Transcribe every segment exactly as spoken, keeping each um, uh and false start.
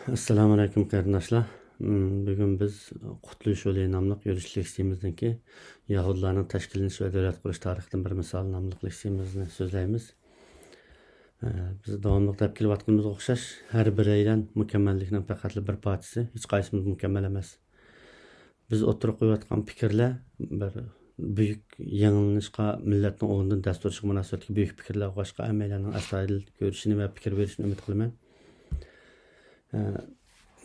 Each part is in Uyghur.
ئەسسالامۇئەلەيكۇم، قېرىنداشلار. م، بۈگۈن بىز قۇتلۇش يولى ناملىق يۈرۈش لېكسىيىمىزنىڭكى يەھۇدىيلارنىڭ تەشكىللىنىش ۋە دۆلەت قۇرۇش تارىخىدىن بىر مىسال ناملىق لېكسىيىمىزنى سۆزلەيمىز. ئە، بىز داۋاملىق دەپ كېلىۋاتقىنىمىزغا ئوخشاش، ھەر بىرەيلەن مۇكەممەللىكنىڭ پەقەتلا بىر پارچىسى، ھېچقايسىمىز مۇكەممەل ئەمەس. بىز ئوتتۇرىغا قويۇۋاتقان پىكىرلەر بىر بۈيۈك يېڭىلىنىشقا، مىللەتنىڭ ئورنىدىن دەس تۇرۇشىغا مۇناسىۋەتلىك بۈيۈك پىكىرلەر بولغاچقا، ھەممەيلەننىڭ ئەستايىدىل كۆرۈشىنى ۋە پىكىر بېرىشىنى ئۈمىد قىلىمەن. ئە،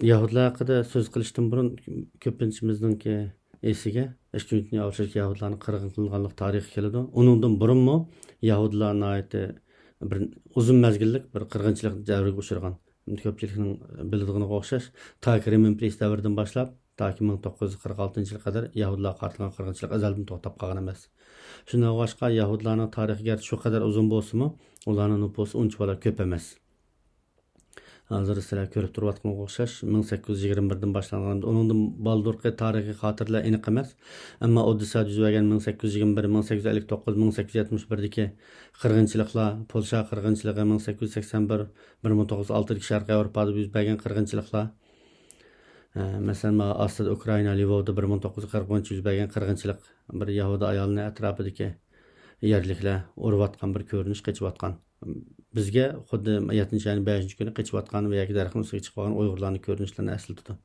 يەھۇدىيلار ھەققىدە سۆز قىلىشتىن بۇرۇن، كۆپىنچىمىزنىڭكى ئېسىگە ئىككىنچى دۇنيا ئۇرۇشىدىكى يەھۇدىيلارنىڭ قىرغىن قىلىنغانلىق تارىخى كېلىدۇ. ئۇنىڭدىن بۇرۇنمۇ يەھۇدىيلار ناھايىتى بىر ئۇزۇن مەزگىللىك بىر قىرغىنچىلىق دەۋرىگە ئۇچرىغان. كۆپچىلىكنىڭ بىلىدىغىنىغا ئوخشاش، تاكى رىم ئىمپېرىيىسى دەۋرىدىن باشلاپ، تاكى مىڭ توققۇز يۈز قىرىق ئالتىنچى يىلغا قەدەر يەھۇدىيلارغا قارىتىلغان قىرغىنچىلىق ئەزەلدىن توختاپ قالغان ئەمەس. شۇنداق بولغاچقا، يەھۇدىيلارنىڭ تارىخى گەرچە شۇ قەدەر ئۇزۇن بولسىمۇ، ئۇلارنىڭ نوپۇسى ئۇنچىۋالا كۆپ ئەمەس. ھازىر سىلەر كۆرۈپ تۇرۇۋاتقىنىغا ئوخشاش، مىڭ سەككىز يۈز يىگىرمە بىردىن باشلانغان، ئۇنىڭدىن بالدۇرقى تارىخىي خاتىرىلەر ئېنىق ئەمەس. ئەمما ئودېسسادا يۈز بەرگەن مىڭ سەككىز يۈز يىگىرمە بىر، مىڭ سەككىز يۈز ئەللىك توققۇز، مىڭ سەككىز يۈز يەتمىش بىردىكى قىرغىنچىلىقلار، پولشا قىرغىنچىلىقى مىڭ سەككىز يۈز سەكسەن بىر، بىر مىڭ توققۇز يۈز ئالتىدىكى شەرقىي ياۋروپادا يۈز بەرگەن قىرغىنچىلىقلار، ئە، مەسىلەن، مانا ئاستىدا ئۇكرائىنا لۋوۋدا بىر مىڭ توققۇز يۈز قىرىق بىرىنچى يۈز بەرگەن قىرغىنچىلىق، بىر يەھۇدىي ئايالىنى ئەتراپىدىكى يەرلىكلەر ئۇرۇۋاتقان بىر كۆرۈنۈش، قېچىۋاتقان. بىزگە خۇددى يەتتىنچى ئاينىڭ بەشىنچى كۈنى قېچىۋاتقان ۋە ياكى دەرەخنىڭ ئۈستىگە چىقىپ قالغان ئۇيغۇرلارنىڭ كۆرۈنۈشلىرىنى ئەسلىتىدۇ.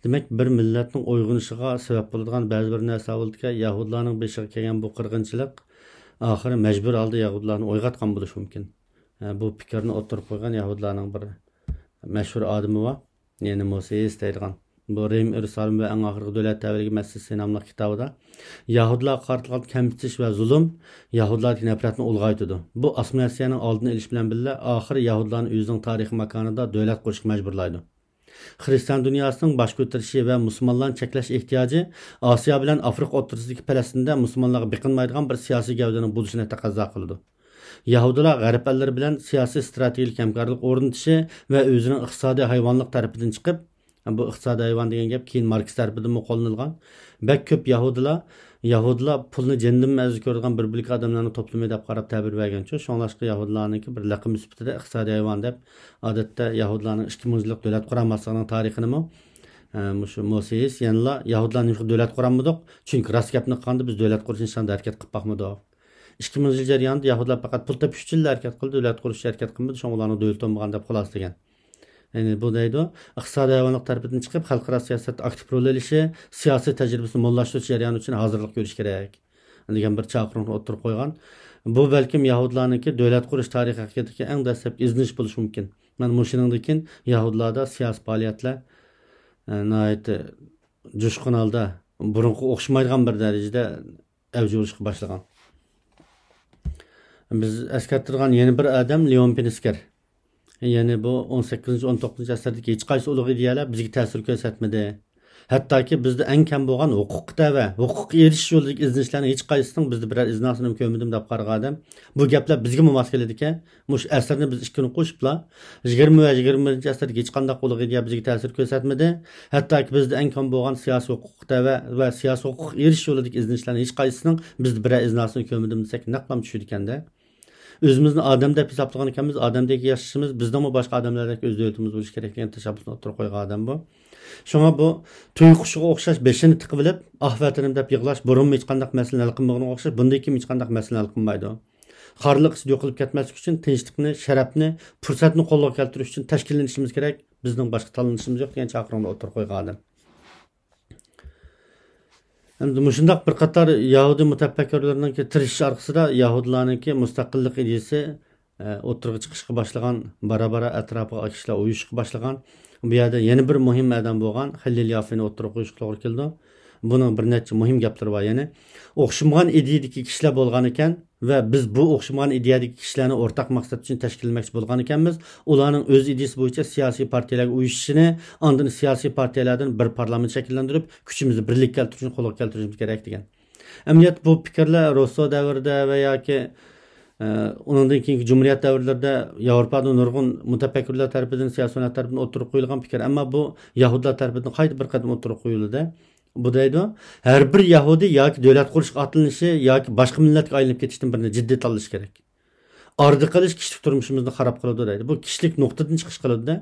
دېمەك، بىر مىللەتنىڭ ئويغىنىشىغا سەۋەب بولىدىغان بەزى بىر نەرسە بولىدىكەن، يەھۇدىيلارنىڭ بېشىغا كەلگەن بۇ قىرغىنچىلىق ئاخىرى مەجبۇر ھالدا يەھۇدىيلارنى ئويغاتقان بولۇشى مۇمكىن. ئە، بۇ پىكىرنى ئوتتۇرىغا قويغان يەھۇدىيلارنىڭ بىر مەشھۇر ئادىمى بار. يەنى موسېس دەيدىغان. بۇ رىم ئىيرۇسالىم ۋە ئەڭ ئاخىرقى دۆلەت تەۋەلىكى مەسىلىسى ناملىق كىتابىدا يەھۇدىيلارغا قارىتىلغان كەمسىتىش ۋە زۇلۇم يەھۇدىيلاردىكى نەپرەتنى ئۇلغايتىدۇ. بۇ ئاسسىمىلياتسىيەنىڭ ئالدىنى ئېلىش بىلەن بىللە، ئاخىرى يەھۇدىيلارنى ئۆزىنىڭ تارىخىي ماكانىدا دۆلەت قۇرۇشقا مەجبۇرلايدۇ. خىرىستىيان دۇنياسىنىڭ باش كۆتۈرۈشى ۋە مۇسۇلمانلارنى چەكلەش ئېھتىياجى ئاسىيا بىلەن ئافرىقا ئوتتۇرىسىدىكى پەلەستىندە مۇسۇلمانلارغا بېقىنمايدىغان بىر سىياسىي گەۋدىنىڭ بولۇشىنى تەقەززا قىلىدۇ. يەھۇدىيلار غەرب ئەللىرى بىلەن سىياسىي ستراتېگىيەلىك ھەمكارلىق ئورنىتىشى ۋە ئۆزىنىڭ ئىقتىسادىي ھايۋانلىق تەرىپىدىن چىقىپ، بۇ ئىقتىسادىي ھايۋان دېگەن گەپ كېيىن ماركس تەرىپىدىنمۇ قوللىنىلغان. بەك كۆپ يەھۇدىيلار، يەھۇدىيلار پۇلنى جەندىن ئەزىز كۆرىدىغان بىر بۆلەك ئادەملەرنىڭ توپلىمى دەپ قاراپ تەبىر بەرگەنچۇ. شۇڭلاشقا يەھۇدىيلارنىڭكى بىر لەقىمى سۈپىتىدە ئىقتىسادىي ھايۋان دەپ، ئادەتتە يەھۇدىيلارنىڭ ئىككى مىڭ يىللىق دۆلەت قۇراماسلىقىنىڭ تارىخىنىمۇ، ئە، مۇشۇ موسېس يەنىلا يەھۇدىيلار نېمىشقا دۆلەت قۇرالمىدۇق؟ چۈنكى راست گەپنى قىلغاندا بىز دۆلەت قۇرۇش نىشانىدا ھەرىكەت قىلىپ باقمىدۇق. ئىككى مىڭ يىل جەريانىدا يەھۇدىيلار پەقەت پۇل تېپىش ئۈچۈنلا ھەرىكەت قىلدى، دۆلەت قۇرۇش ھەرىكەت قىلمىدى، شۇڭا ئۇلارنىڭ دۆلىتى بولمىغان دەپ خۇلاسىلىگەن. يەنى بۇ دەيدۇ، ئىقتىسادىي ھايۋانلىق تەرىپىدىن چىقىپ، خەلقئارا سىياسەتتە ئاكتىپ رول ئېلىشى، سىياسىي تەجرىبىسىنى موللاشتۇرۇش جەريانى ئۈچۈن ھازىرلىق كۆرۈش كېرەك، دېگەن بىر چاقىرىقنى ئوتتۇرىغا قويغان. بۇ بەلكىم يەھۇدىيلارنىڭكى دۆلەت قۇرۇش تارىخى ھەققىدىكى ئەڭ دەسلەپكى ئىزدىنىش بولۇشى مۇمكىن. مانا مۇشۇنىڭدىن كېيىن يەھۇدىيلاردا سىياسىي پائالىيەتلەر، ئە، ناھايىتى جۇشقۇن ھالدا، بۇرۇنقىغا ئوخشىمايدىغان بىر دەرىجىدە ئەۋج ئېلىشقا باشلىغان. بىز ئەسكەرتىدىغان يەنە بىر ئادەم لېئون پىنسكېر. يەنى بۇ ئون سەككىزىنچى، ئون توققۇزىنچى ئەسىردىكى ھېچقايسى ئۇلۇغ ئىدىيەلەر بىزگە تەسىر كۆرسەتمىدى. ھەتتاكى بىزدە ئەڭ كەم بولغان ھوقۇققا تەۋە، ھوقۇققا ئېرىشىش يولىدىكى ئىزدىنىشلەرنىڭ ھېچقايسىسىنىڭ بىزدە بىرەر ئىزناسىنىمۇ كۆرمىدىم دەپ قارىغان ئادەم. بۇ گەپلەر بىزگىمۇ ماس كېلىدىكەن. مۇشۇ ئەسىرنى بىز ئىككىنى قوشۇپلا، يىگىرمە ۋە يىگىرمە بىرىنچى ئەسىردىكى ھېچقانداق ئۇلۇغ ئىدىيە بىزگە تەسىر كۆرسەتمىدى. ھەتتاكى بىزدە ئەڭ كەم بولغان سىياسىي ھوقۇققا تەۋە ۋە سىياسىي ھوقۇققا ئېرىشىش يولىدىكى ئىزدىنىشلەرنىڭ ھېچقايسىسىنىڭ بىزدە بىرەر ئىزناسىنى كۆرمىدىم دېسەك، نەقلا تۈشىدىكەندە. ئۆزىمىزنى ئادەم دەپ ھېسابلىغان ئىكەنمىز، ئادەمدەك ياشىشىمىز، بىزنىڭمۇ باشقا ئادەملەردەك ئۆز دۆلىتىمىز بولۇشى كېرەك دېگەن تەشەببۇسنى ئوتتۇرىغا قويغان ئادەم بۇ. شۇڭا بۇ تۇيۇق قۇشىغا ئوخشاش بېشىنى تىقىۋېلىپ، «ئاھ، ۋەتىنىم» دەپ يىغلاش بۇرۇنمۇ ھېچقانداق مەسىلىنى ھەل قىلمىغىنىغا ئوخشاش، بۇندىن كېيىنمۇ ھېچقانداق مەسىلىنى ھەل قىلمايدۇ. خارلىق ئىچىدە يوقىلىپ كەتمەسلىك ئۈچۈن تىنچلىقنى، شەرەپنى، پۇرسەتنى قولغا كەلتۈرۈش ئۈچۈن تەشكىللىنىشىمىز كېرەك. بىزنىڭ باشقا تاللىنىشىمىز يوق دېگەن چاقىرىقنى ئوتتۇرىغا قويغان ئادەم. ئەمدى مۇشۇنداق بىر قاتار يەھۇدىي مۇتەپەككۇرلىرىنىڭكى تىرىشىش ئارقىسىدا يەھۇدىيلارنىڭكى مۇستەقىللىق ئىدىيىسى، ئە، ئوتتۇرىغا چىقىشقا باشلىغان، بارا-بارا ئەتراپىغا كىشىلەر ئۇيۇشۇشقا باشلىغان. بۇ يەردە يەنە بىر مۇھىم ئادەم بولغان خېلىل يافىنى ئوتتۇرىغا قويۇشقا توغرا كېلىدۇ. بۇنىڭ بىر نەچچە مۇھىم گەپلىرى بار. يەنى ئوخشىمىغان ئىدىيىدىكى كىشىلەر بولغانىكەن، ۋە بىز بۇ ئوخشىمىغان ئىدىيەدىكى كىشىلەرنى ئورتاق مەقسەت ئۈچۈن تەشكىللىمەكچى بولغانىكەنمىز، ئۇلارنىڭ ئۆز ئىدىيىسى بويىچە سىياسىي پارتىيەلەرگە ئۇيۇشۇشىنى، ئاندىن سىياسىي پارتىيەلەردىن بىر پارلامېنت شەكىللەندۈرۈپ، كۈچىمىزنى بىرلىككە كەلتۈرۈشنى قولغا كەلتۈرۈشىمىز كېرەك، دېگەن. ئەمەلىيەتتە بۇ پىكىرلەر روسسو دەۋرىدە ۋە ياكى، ئە، ئۇنىڭدىن كېيىنكى جۇمھۇرىيەت دەۋرلىرىدە ياۋروپادا نۇرغۇن مۇتەپەككۇرلار تەرىپىدىن، سىياسىيونلار تەرىپىدىن ئوتتۇرىغا قويۇلغان پىكىر. ئەمما بۇ يەھۇدىيلار تەرىپىدىن قايتا بىر قېتىم ئوتتۇرىغا قويۇلدى. بۇ دەيدۇ، ھەر بىر يەھۇدىي ياكى دۆلەت قۇرۇشقا ئاتلىنىشى ياكى باشقا مىللەتكە ئايلىنىپ كېتىشتىن بىرىنى جىددىي تاللىشى كېرەك. ئارىدا قېلىش كىشىلىك تۇرمۇشىمىزنى خاراب قىلىدۇ دەيدۇ. بۇ كىشىلىك نۇقتىدىن چىقىش قىلىدۇ-دە.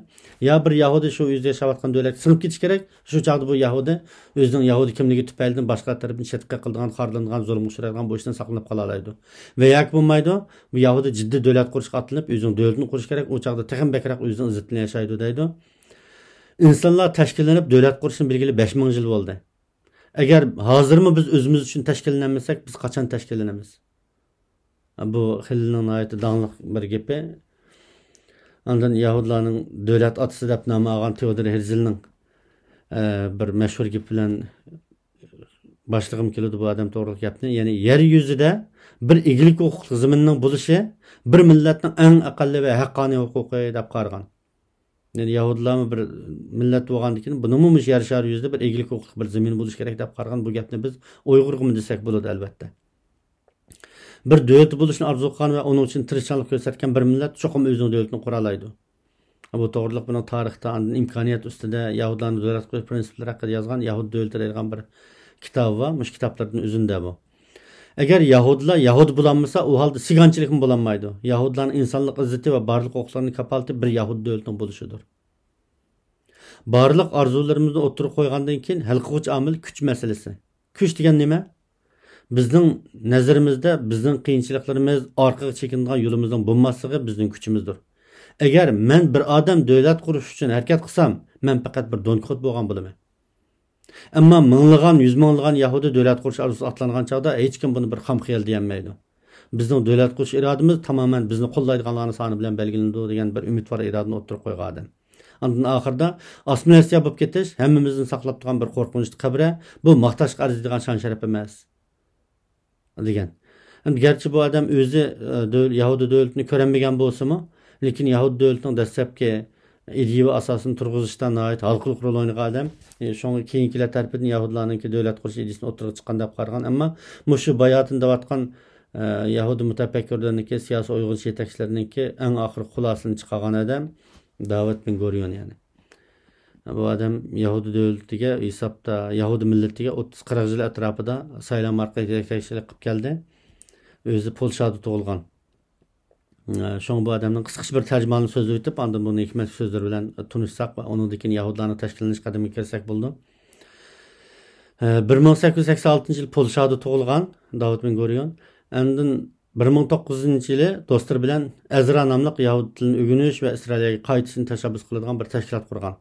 يا بىر يەھۇدىي شۇ ئۆزى ياشاۋاتقان دۆلەتكە سىڭىپ كېتىش كېرەك، شۇ چاغدا بۇ يەھۇدىي ئۆزىنىڭ يەھۇدىي كىملىكى تۈپەيلىدىن باشقىلار تەرىپىدىن چەتكە قىلىدىغان، خارلىنىدىغان، زۇلۇمغا ئۇچرايدىغان بۇ ئىشتىن ساقلىنىپ قالالايدۇ. ۋە ياكى بولمايدۇ، بۇ يەھۇدىي جىددىي دۆلەت قۇرۇشقا ئاتلىنىپ، ئۆزىنىڭ دۆلىتىنى قۇرۇش كېرەك، ئۇ چاغدا تېخىمۇ بەكرەك ئۆزىنىڭ ئىززىتى بىلەن ياشايدۇ دەيدۇ. ئىنسانلار تەشكىللىنىپ دۆلەت قۇرۇشنى بىلگىلى بەش مىڭ يىل بولدى. ئەگەر ھازىرمۇ بىز ئۆزىمىز ئۈچۈن تەشكىللىنەلمىسەك، بىز قاچان تەشكىللىنىمىز؟ بۇ خېلىلنىڭ ناھايىتى داڭلىق بىر گېپى. ئاندىن يەھۇدىيلارنىڭ دۆلەت ئاتىسى دەپ نام ئالغان تېئودور ھېرزلنىڭ، ئە، بىر مەشھۇر گېپى بىلەن باشلىغۇم كېلىدۇ بۇ ئادەم توغرىلىق گەپنى. يەنى يەر يۈزىدە بىر ئىگىلىك ھوقۇقلۇق زېمىننىڭ بولۇشى بىر مىللەتنىڭ ئەڭ ئەقەللىي ۋە ھەققانىي ھوقۇقى دەپ قارىغان. يەنى يەھۇدىيلارمۇ بىر مىللەت بولغاندىكىن، بۇنىڭمۇ مۇشۇ يەر شارى يۈزىدە بىر ئىگىلىك ھوقۇقلۇق بىر زېمىن بولۇشى كېرەك دەپ قارىغان. بۇ گەپنى بىز ئۇيغۇرغىمۇ دېسەك بولىدۇ، ئەلۋەتتە. بىر دۆلىتى بولۇشنى ئارزۇ قىلغان ۋە ئۇنىڭ ئۈچۈن تىرىشچانلىق كۆرسەتكەن بىر مىللەت چوقۇم ئۆزىنىڭ دۆلىتىنى قۇرالايدۇ. بۇ توغرىلىق بۇنىڭ تارىختا، ئاندىن ئىمكانىيەت ئۈستىدە يەھۇدىيلارنىڭ دۆلەت قۇرۇش پىرىنسىپلىرى ھەققىدە يازغان يەھۇدىي دۆلىتى دەيدىغان بىر كىتابى بار. مۇشۇ كىتابلاردىن ئۈزۈندە بۇ. ئەگەر يەھۇدىيلار يەھۇدىي بولالمىسا، ئۇ ھالدا سىگانچىلىكمۇ بولالمايدۇ. يەھۇدىيلارنىڭ ئىنسانلىق ئىززىتى ۋە بارلىق ھوقۇقلىرىنىڭ كاپالىتى بىر يەھۇدىي دۆلىتىنىڭ بولۇشىدۇر. بارلىق ئارزۇلىرىمىزنى ئوتتۇرىغا قويغاندىن كېيىن، ھەل قىلغۇچ ئامىل كۈچ مەسىلىسى. كۈچ دېگەن نېمە؟ بىزنىڭ نەزىرىمىزدە بىزنىڭ قىيىنچىلىقلىرىمىز، ئارقىغا چېكىنىدىغان يولىمىزنىڭ بولماسلىقى بىزنىڭ كۈچىمىزدۇر. ئەگەر مەن بىر ئادەم دۆلەت قۇرۇش ئۈچۈن ھەرىكەت قىلسام، مەن پەقەت بىر دون كىخوت بولغان بولىمەن. ئەمما مىڭلىغان، يۈز مىڭلىغان يەھۇدىي دۆلەت قۇرۇش ئارزۇسىغا ئاتلانغان چاغدا ھېچكىم بۇنى بىر خام خىيال دېيەلمەيدۇ. بىزنىڭ دۆلەت قۇرۇش ئىرادىمىز تامامەن بىزنى قوللايدىغانلارنىڭ سانى بىلەن بەلگىلىنىدۇ دېگەن بىر ئۈمىدۋار ئىرادىنى ئوتتۇرىغا قويغان ئادەم. ئاندىن ئاخىرىدا ئاسسىمىلياتسىيە بولۇپ كېتىش ھەممىمىزنى ساقلاپ تۇرغان بىر قورقۇنچلۇق قەبرە، بۇ ماختاشقا ئەرزىيدىغان شان-شەرەپ ئەمەس، دېگەن. ئەمدى گەرچە بۇ ئادەم ئۆزى، ئە، دۆل-، يەھۇدىي دۆلىتىنى كۆرەلمىگەن بولسىمۇ، لېكىن يەھۇدىي دۆلىتىنىڭ دەسلەپكى ئىدىيە ۋە ئاساسىنى تۇرغۇزۇشتا ناھايىتى ھالقىلىق رول ئوينىغان ئادەم. ئە، شۇڭا كېيىنكىلەر تەرىپىدىن يەھۇدىيلارنىڭكى دۆلەت قۇرۇش ئىدىيىسىنى ئوتتۇرىغا چىققان دەپ قارىغان. ئەمما مۇشۇ باياتىن دەۋاتقان، ئە، يەھۇدىي مۇتەپەككۇرلىرىنىڭكى، سىياسىي ئويغىنىش يېتەكچىلىرىنىڭكى ئەڭ ئاخىرقى خۇلاسىنى چىقارغان ئادەم داۋىد بېن گۇرىيون، يەنى. بۇ ئادەم يەھۇدىي دۆلىتىگە ھېسابتا، يەھۇدىي مىللىتىگە ئوتتۇز قىرىق يىل ئەتراپىدا سايلام ئارقىلىق يېتەكچىلىك قىلىپ كەلدى. ئۆزى پولشادا تۇغۇلغان. شۇڭا بۇ ئادەمنىڭ قىسقىچە بىر تەرجىمىھالىنى سۆزلەپ ئۆتۈپ، ئاندىن بۇنىڭ ھېكمەتلىك سۆزلىرى بىلەن تونۇشساق ۋە ئۇنىڭدىن كېيىن يەھۇدىيلارنىڭ تەشكىللىنىش قەدىمىگە كىرسەك بولىدۇ. بىر مىڭ سەككىز يۈز سەكسەن ئالتىنچى يىل پولشادا تۇغۇلغان داۋىد بېن گۇرىيون ئاندىن بىر مىڭ توققۇز يۈزىنچى يىلى دوستلىرى بىلەن ئەزرا ناملىق يەھۇدىي تىلىنى ئۆگىنىش ۋە ئىسرائىلىيەگە قايتىشنى تەشەببۇس قىلىدىغان بىر تەشكىلات قۇرغان.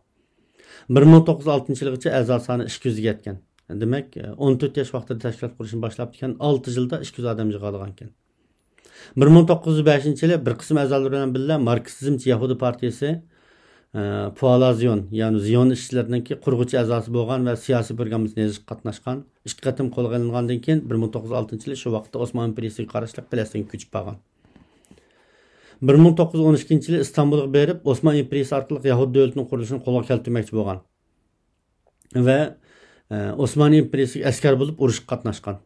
بىر مىڭ توققۇز يۈز ئالتىنچى يىلغىچە ئەزا سانى ئىككى يۈزگە يەتكەن. دېمەك، ئون تۆت ياش ۋاقتىدا تەشكىلات قۇرۇشنى باشلاپتىكەن، ئالتە يىلدا ئىككى يۈز ئادەم يىغالىغانىكەن. بىر مىڭ توققۇز يۈز بەشىنچى يىلى بىر قىسىم ئەزالىرى بىلەن بىللە ماركسىزمچى يەھۇدىي پارتىيىسى، ئە، پۇئالازىيون، يەنى زىيون ئىشچىلىرىنىڭكى قۇرغۇچى ئەزاسى بولغان ۋە سىياسىي پروگراممىسىنى يېزىشقا قاتناشقان، ئىككى قېتىم قولغا ئېلىنغاندىن كېيىن، بىر مىڭ توققۇز يۈز ئالتىنچى يىلى شۇ ۋاقىتتا ئوسمان ئىمپېرىيىسىگە قاراشلىق پەلەستىنگە كۆچۈپ بارغان. بىر مىڭ توققۇز يۈز ئون ئىككىنچى يىلى ئىستانبۇلغا بېرىپ، ئوسمان ئىمپېرىيىسى ئارقىلىق يەھۇدىي دۆلىتىنىڭ قۇرۇلۇشىنى قولغا كەلتۈرمەكچى بولغان. ۋە، ئە، ئوسمانىي ئىمپېرىيىسىگە ئەسكەر بولۇپ ئۇرۇشقا قاتناشقان.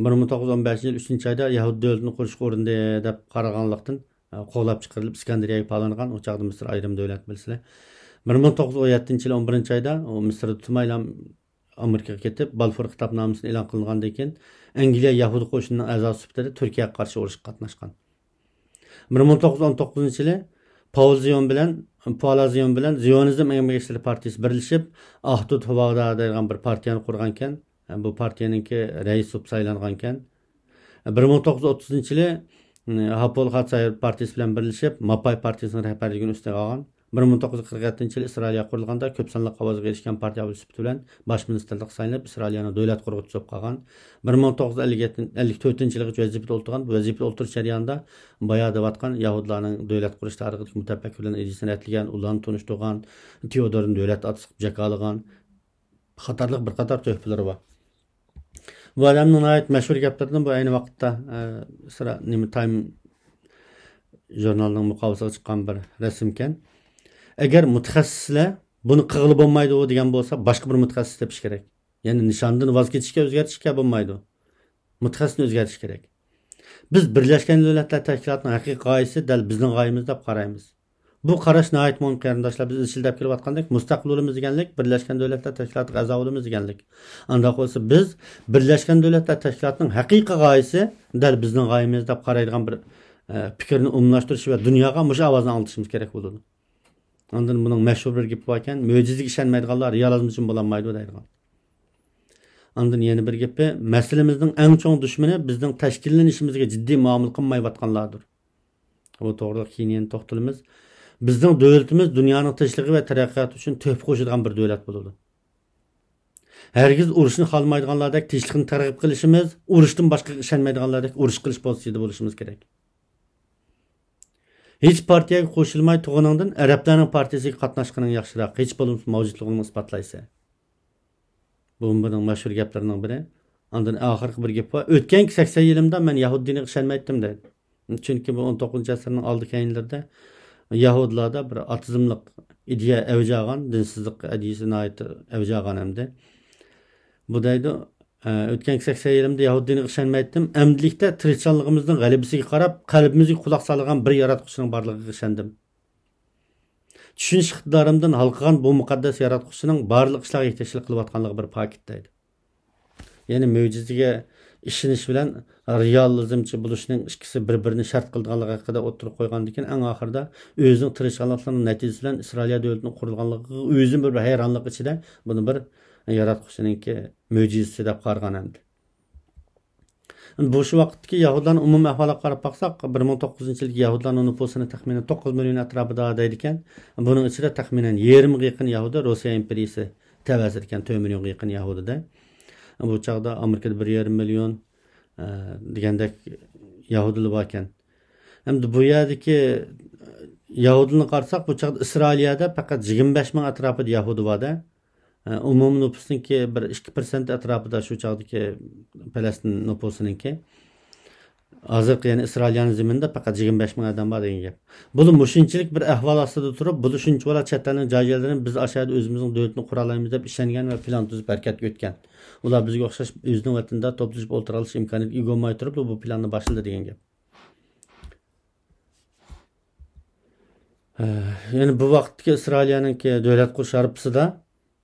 بىر مىڭ توققۇز يۈز ئون بەشىنچى يىل ئۈچىنچى ئايدا يەھۇدىي دۆلىتىنى قۇرۇشقا ئۇرۇندى دەپ قارىغانلىقتىن، ئە، قوغلاپ چىقىرىلىپ، ئىسكەندەرىيەگە پالانغان. ئۇ چاغدا مىسىر ئايرىم دۆلەت بىلىسىلەر. بىر مىڭ توققۇز يۈز ئون يەتتىنچى يىلى ئون بىرىنچى ئايدا ئۇ مىسىردا تۇتۇلمايلا ئامېرىكىغا كېتىپ، بالفور خىتابنامىسىنى ئېلان قىلغاندىن كېيىن، ئەنگلىيە يەھۇدىي قوشۇنىنىڭ ئەزاسى سۈپىتىدە تۈركىيەگە قارشى ئۇرۇشقا قاتناشقان. بىر مىڭ توققۇز يۈز ئون توققۇزىنچى يىلى پاۋل زىيون بىلەن، پۇئالازىيون بىلەن زىيونىزم ئەمگەك ئىشلىرى پارتىيىسى بىرلىشىپ، ئاھدۇد ھۇۋادا دەيدىغان بىر پارتىيەنى قۇرغانكەن. بۇ پارتىيەنىڭكى رەئىسى بولۇپ سايلانغانكەن. بىر مىڭ توققۇز يۈز ئوتتۇزىنچى يىلى، ھاپول خاتسايېر پارتىيىسى بىلەن بىرلىشىپ، ماپاي پارتىيىسىنىڭ رەھبەرلىكىنى ئۈستىگە ئالغان. بىر مىڭ توققۇز يۈز قىرىق يەتتىنچى يىلى ئىسرائىلىيە قۇرۇلغاندا كۆپ سانلىق ئاۋازغا ئېرىشكەن پارتىيە سۈپىتى بىلەن باش مىنىستىرلىق سايلىنىپ، ئىسرائىلىيەنىڭ دۆلەت قۇرغۇچىسى بولۇپ قالغان. بىر مىڭ توققۇز يۈز ئەللىك تۆتىنچى يىلىغىچە ۋەزىپىدە ئولتۇرغان. بۇ ۋەزىپىدە ئولتۇرۇش جەريانىدا بايا دەۋاتقان يەھۇدىيلارنىڭ دۆلەت قۇرۇش تارىخىدىكى مۇتەپەككۇرلىرىنىڭ ئىدىيىسىنى رەتلىگەن، ئۇلارنى تونۇشتۇرغان، تېئودورنى دۆلەت ئاتىسى قىلىپ جاكارلىغان قاتارلىق بىر قاتار تۆھپىلىرى بار. بۇ ئادەمنىڭ ناھايىتى مەشھۇر گەپلىرىدىن بۇ ئەينى ۋاقىتتا، ئە، سىرا-، نېمە، تايم ژۇرنالىنىڭ مۇقاۋىسىغا چىققان بىر رەسىمكەن. ئەگەر مۇتەخەسسىسلەر بۇنى قىلغىلى بولمايدۇ دېگەن بولسا، باشقا بىر مۇتەخەسسىس تېپىش كېرەك. يەنى نىشاندىن ۋاز كېچىشكە، ئۆزگەرتىشكە بولمايدۇ. مۇتەخەسسىسنى ئۆزگەرتىش كېرەك. بىز بىرلەشكەن دۆلەتلەر تەشكىلاتىنىڭ ھەقىقىي غايىسى دەل بىزنىڭ غايىمىز دەپ قارايمىز. بۇ قاراش ناھايىتى مۇھىم، قېرىنداشلار. بىز ئىزچىل دەپ كېلىۋاتقاندەك، مۇستەقىل بولىمىز دېگەنلىك، بىرلەشكەن دۆلەتلەر تەشكىلاتىغا ئەزا بولىمىز دېگەنلىك. ئانداق بولسا، بىز بىرلەشكەن دۆلەتلەر تەشكىلاتىنىڭ ھەقىقىي غايىسى دەل بىزنىڭ غايىمىز دەپ قارايدىغان بىر ئە، پىكىرنى ئومۇملاشتۇرۇش ۋە دۇنياغا مۇشۇ ئاۋازنى ئاڭلىتىشىمىز كېرەك بولىدۇ. ئاندىن بۇنىڭ مەشھۇر بىر گېپى باركەن، «مۆجىزىگە ئىشەنمەيدىغانلار رېئالىزم ئۈچۈن بولالمايدۇ» دەيدىغان. ئاندىن يەنە بىر گېپى، «مەسىلىمىزنىڭ ئەڭ چوڭ دۈشمىنى بىزنىڭ تەشكىللىنىشىمىزگە جىددىي مۇئامىلە قىلمايۋاتقانلاردۇر.» بۇ توغرىلىق كېيىن يەنە توختىلىمىز. «بىزنىڭ دۆلىتىمىز دۇنيانىڭ تىنچلىقى ۋە تەرەققىياتى ئۈچۈن تۆھپە قوشىدىغان بىر دۆلەت بولىدۇ. ھەرگىز ئۇرۇشنى خالىمايدىغانلاردەك تىنچلىقنى تەرغىب قىلىشىمىز، ئۇرۇشتىن باشقىغا ئىشەنمەيدىغانلاردەك ئۇرۇش قىلىش پوزىتسىيىسىدا بولۇشىمىز كېرەك.» «ھېچ پارتىيەگە قوشۇلماي تۇرغىنىڭدىن ئەرەبلەرنىڭ پارتىيىسىگە قاتناشقىنىڭ ياخشىراق، ھېچ بولمىسا ماۋجۇتلۇقىنىڭ ئىسپاتلايسەن.» بۇ بۇنىڭ مەشھۇر گەپلىرىنىڭ بىرى. ئاندىن ئاخىرقى بىر گېپى بار، «ئۆتكەنكى سەكسەن يىلىمدا مەن يەھۇدىي دىنىغا ئىشەنمەيتتىم» دەيدۇ. چۈنكى بۇ ئون توققۇزىنچى ئەسىرنىڭ ئالدى كەينىلىرىدە يەھۇدىيلاردا بىر ئاتېئىزملىق ئىدىيە ئەۋج ئالغان، دىنسىزلىق ئىدىيىسى ناھايىتى ئەۋج ئالغان ئەمدى. بۇ دەيدۇ، ئە، «ئۆتكەنكى سەكسەن يىلىمدا يەھۇدىي دىنىغا ئىشەنمەيتتىم. ئەمدىلىكتە تىرىشچانلىقىمىزنىڭ غەلىبىسىگە قاراپ، قەلبىمىزگە قۇلاق سالىدىغان بىر ياراتقۇچىنىڭ بارلىقىغا ئىشەندىم. چۈشىنىش ئىقتىدارىمدىن ھالقىغان بۇ مۇقەددەس ياراتقۇچىنىڭ بارلىق ئىشلارغا يېتەكچىلىك قىلىۋاتقانلىقى بىر پاكىت» دەيدۇ. يەنى مۆجىزىگە ئىشىنىش بىلەن رېئالىزمچى بولۇشنىڭ ئىككىسى بىر-بىرىنى شەرت قىلىدىغانلىقى ھەققىدە ئوتتۇرىغا قويغاندىن كېيىن، ئەڭ ئاخىرىدا ئۆزىنىڭ تىرىشچانلىقلىرىنىڭ نەتىجىسى بىلەن ئىسرائىلىيە دۆلىتىنىڭ قۇرۇلغانلىقىغا ئۆزىمۇ بىر ھەيرانلىق ئىچىدە بۇنى بىر ياراتقۇچىنىڭكى مۆجىزىسى دەپ قارىغان ئەمدى. بۇ شۇ ۋاقىتتىكى يەھۇدىيلارنىڭ ئومۇمىي ئەھۋالىغا قاراپ باقساق، بىر مىڭ توققۇزىنچى يىلدىكى يەھۇدىيلارنىڭ نوپۇسىنى تەخمىنەن توققۇز مىليون ئەتراپىدا دەيدىكەن. بۇنىڭ ئىچىدە تەخمىنەن يېرىمغا يېقىن يەھۇدىي روسىيە ئىمپېرىيىسى تەۋەسىدىكەن، تۆت مىليونغا يېقىن يەھۇدىيدە. بۇ چاغدا ئامېرىكىدا بىر يېرىم مىليون، ئە، دېگەندەك يەھۇدىيلار باركەن. ئەمدى بۇ يەردىكى يەھۇدىيلارنى قارىساق، بۇ چاغدا ئىسرائىلىيەدە پەقەت يىگىرمە بەش مىڭ ئەتراپىدا يەھۇدىي بار-دە. ئە، ئومۇمىي نوپۇسنىڭكى بىر ئىككى پىرسەنت ئەتراپىدا شۇ چاغدىكى پەلەستىن نوپۇسىنىڭكى. ھازىرقى، يەنى ئىسرائىلىيەنىڭ زېمىنىدا پەقەت يىگىرمە بەش مىڭ ئادەم بار دېگەن گەپ. بۇلار مۇشۇنچىلىك بىر ئەھۋال ئاستىدا تۇرۇپ، بۇلار شۇنچىۋالا چەت ئەلنىڭ جاي-جايلىرىنى بىز ئاشۇ يەردە ئۆزىمىزنىڭ دۆلىتىنى قۇرالايمىز دەپ ئىشەنگەن ۋە پىلان تۈزۈپ ھەرىكەتكە ئۆتكەن. ئۇلار بىزگە ئوخشاش ئۆزىنىڭ ۋەتىنىدە توپلىشىپ ئولتۇرالىش ئىمكانىيىتىگە ئىگە بولماي تۇرۇپ، بۇ پىلاننى باشلىدى دېگەن گەپ. ئە، يەنى بۇ ۋاقىتتىكى ئىسرائىلىيەنىڭكى دۆلەت قۇرۇش ھارپىسىدا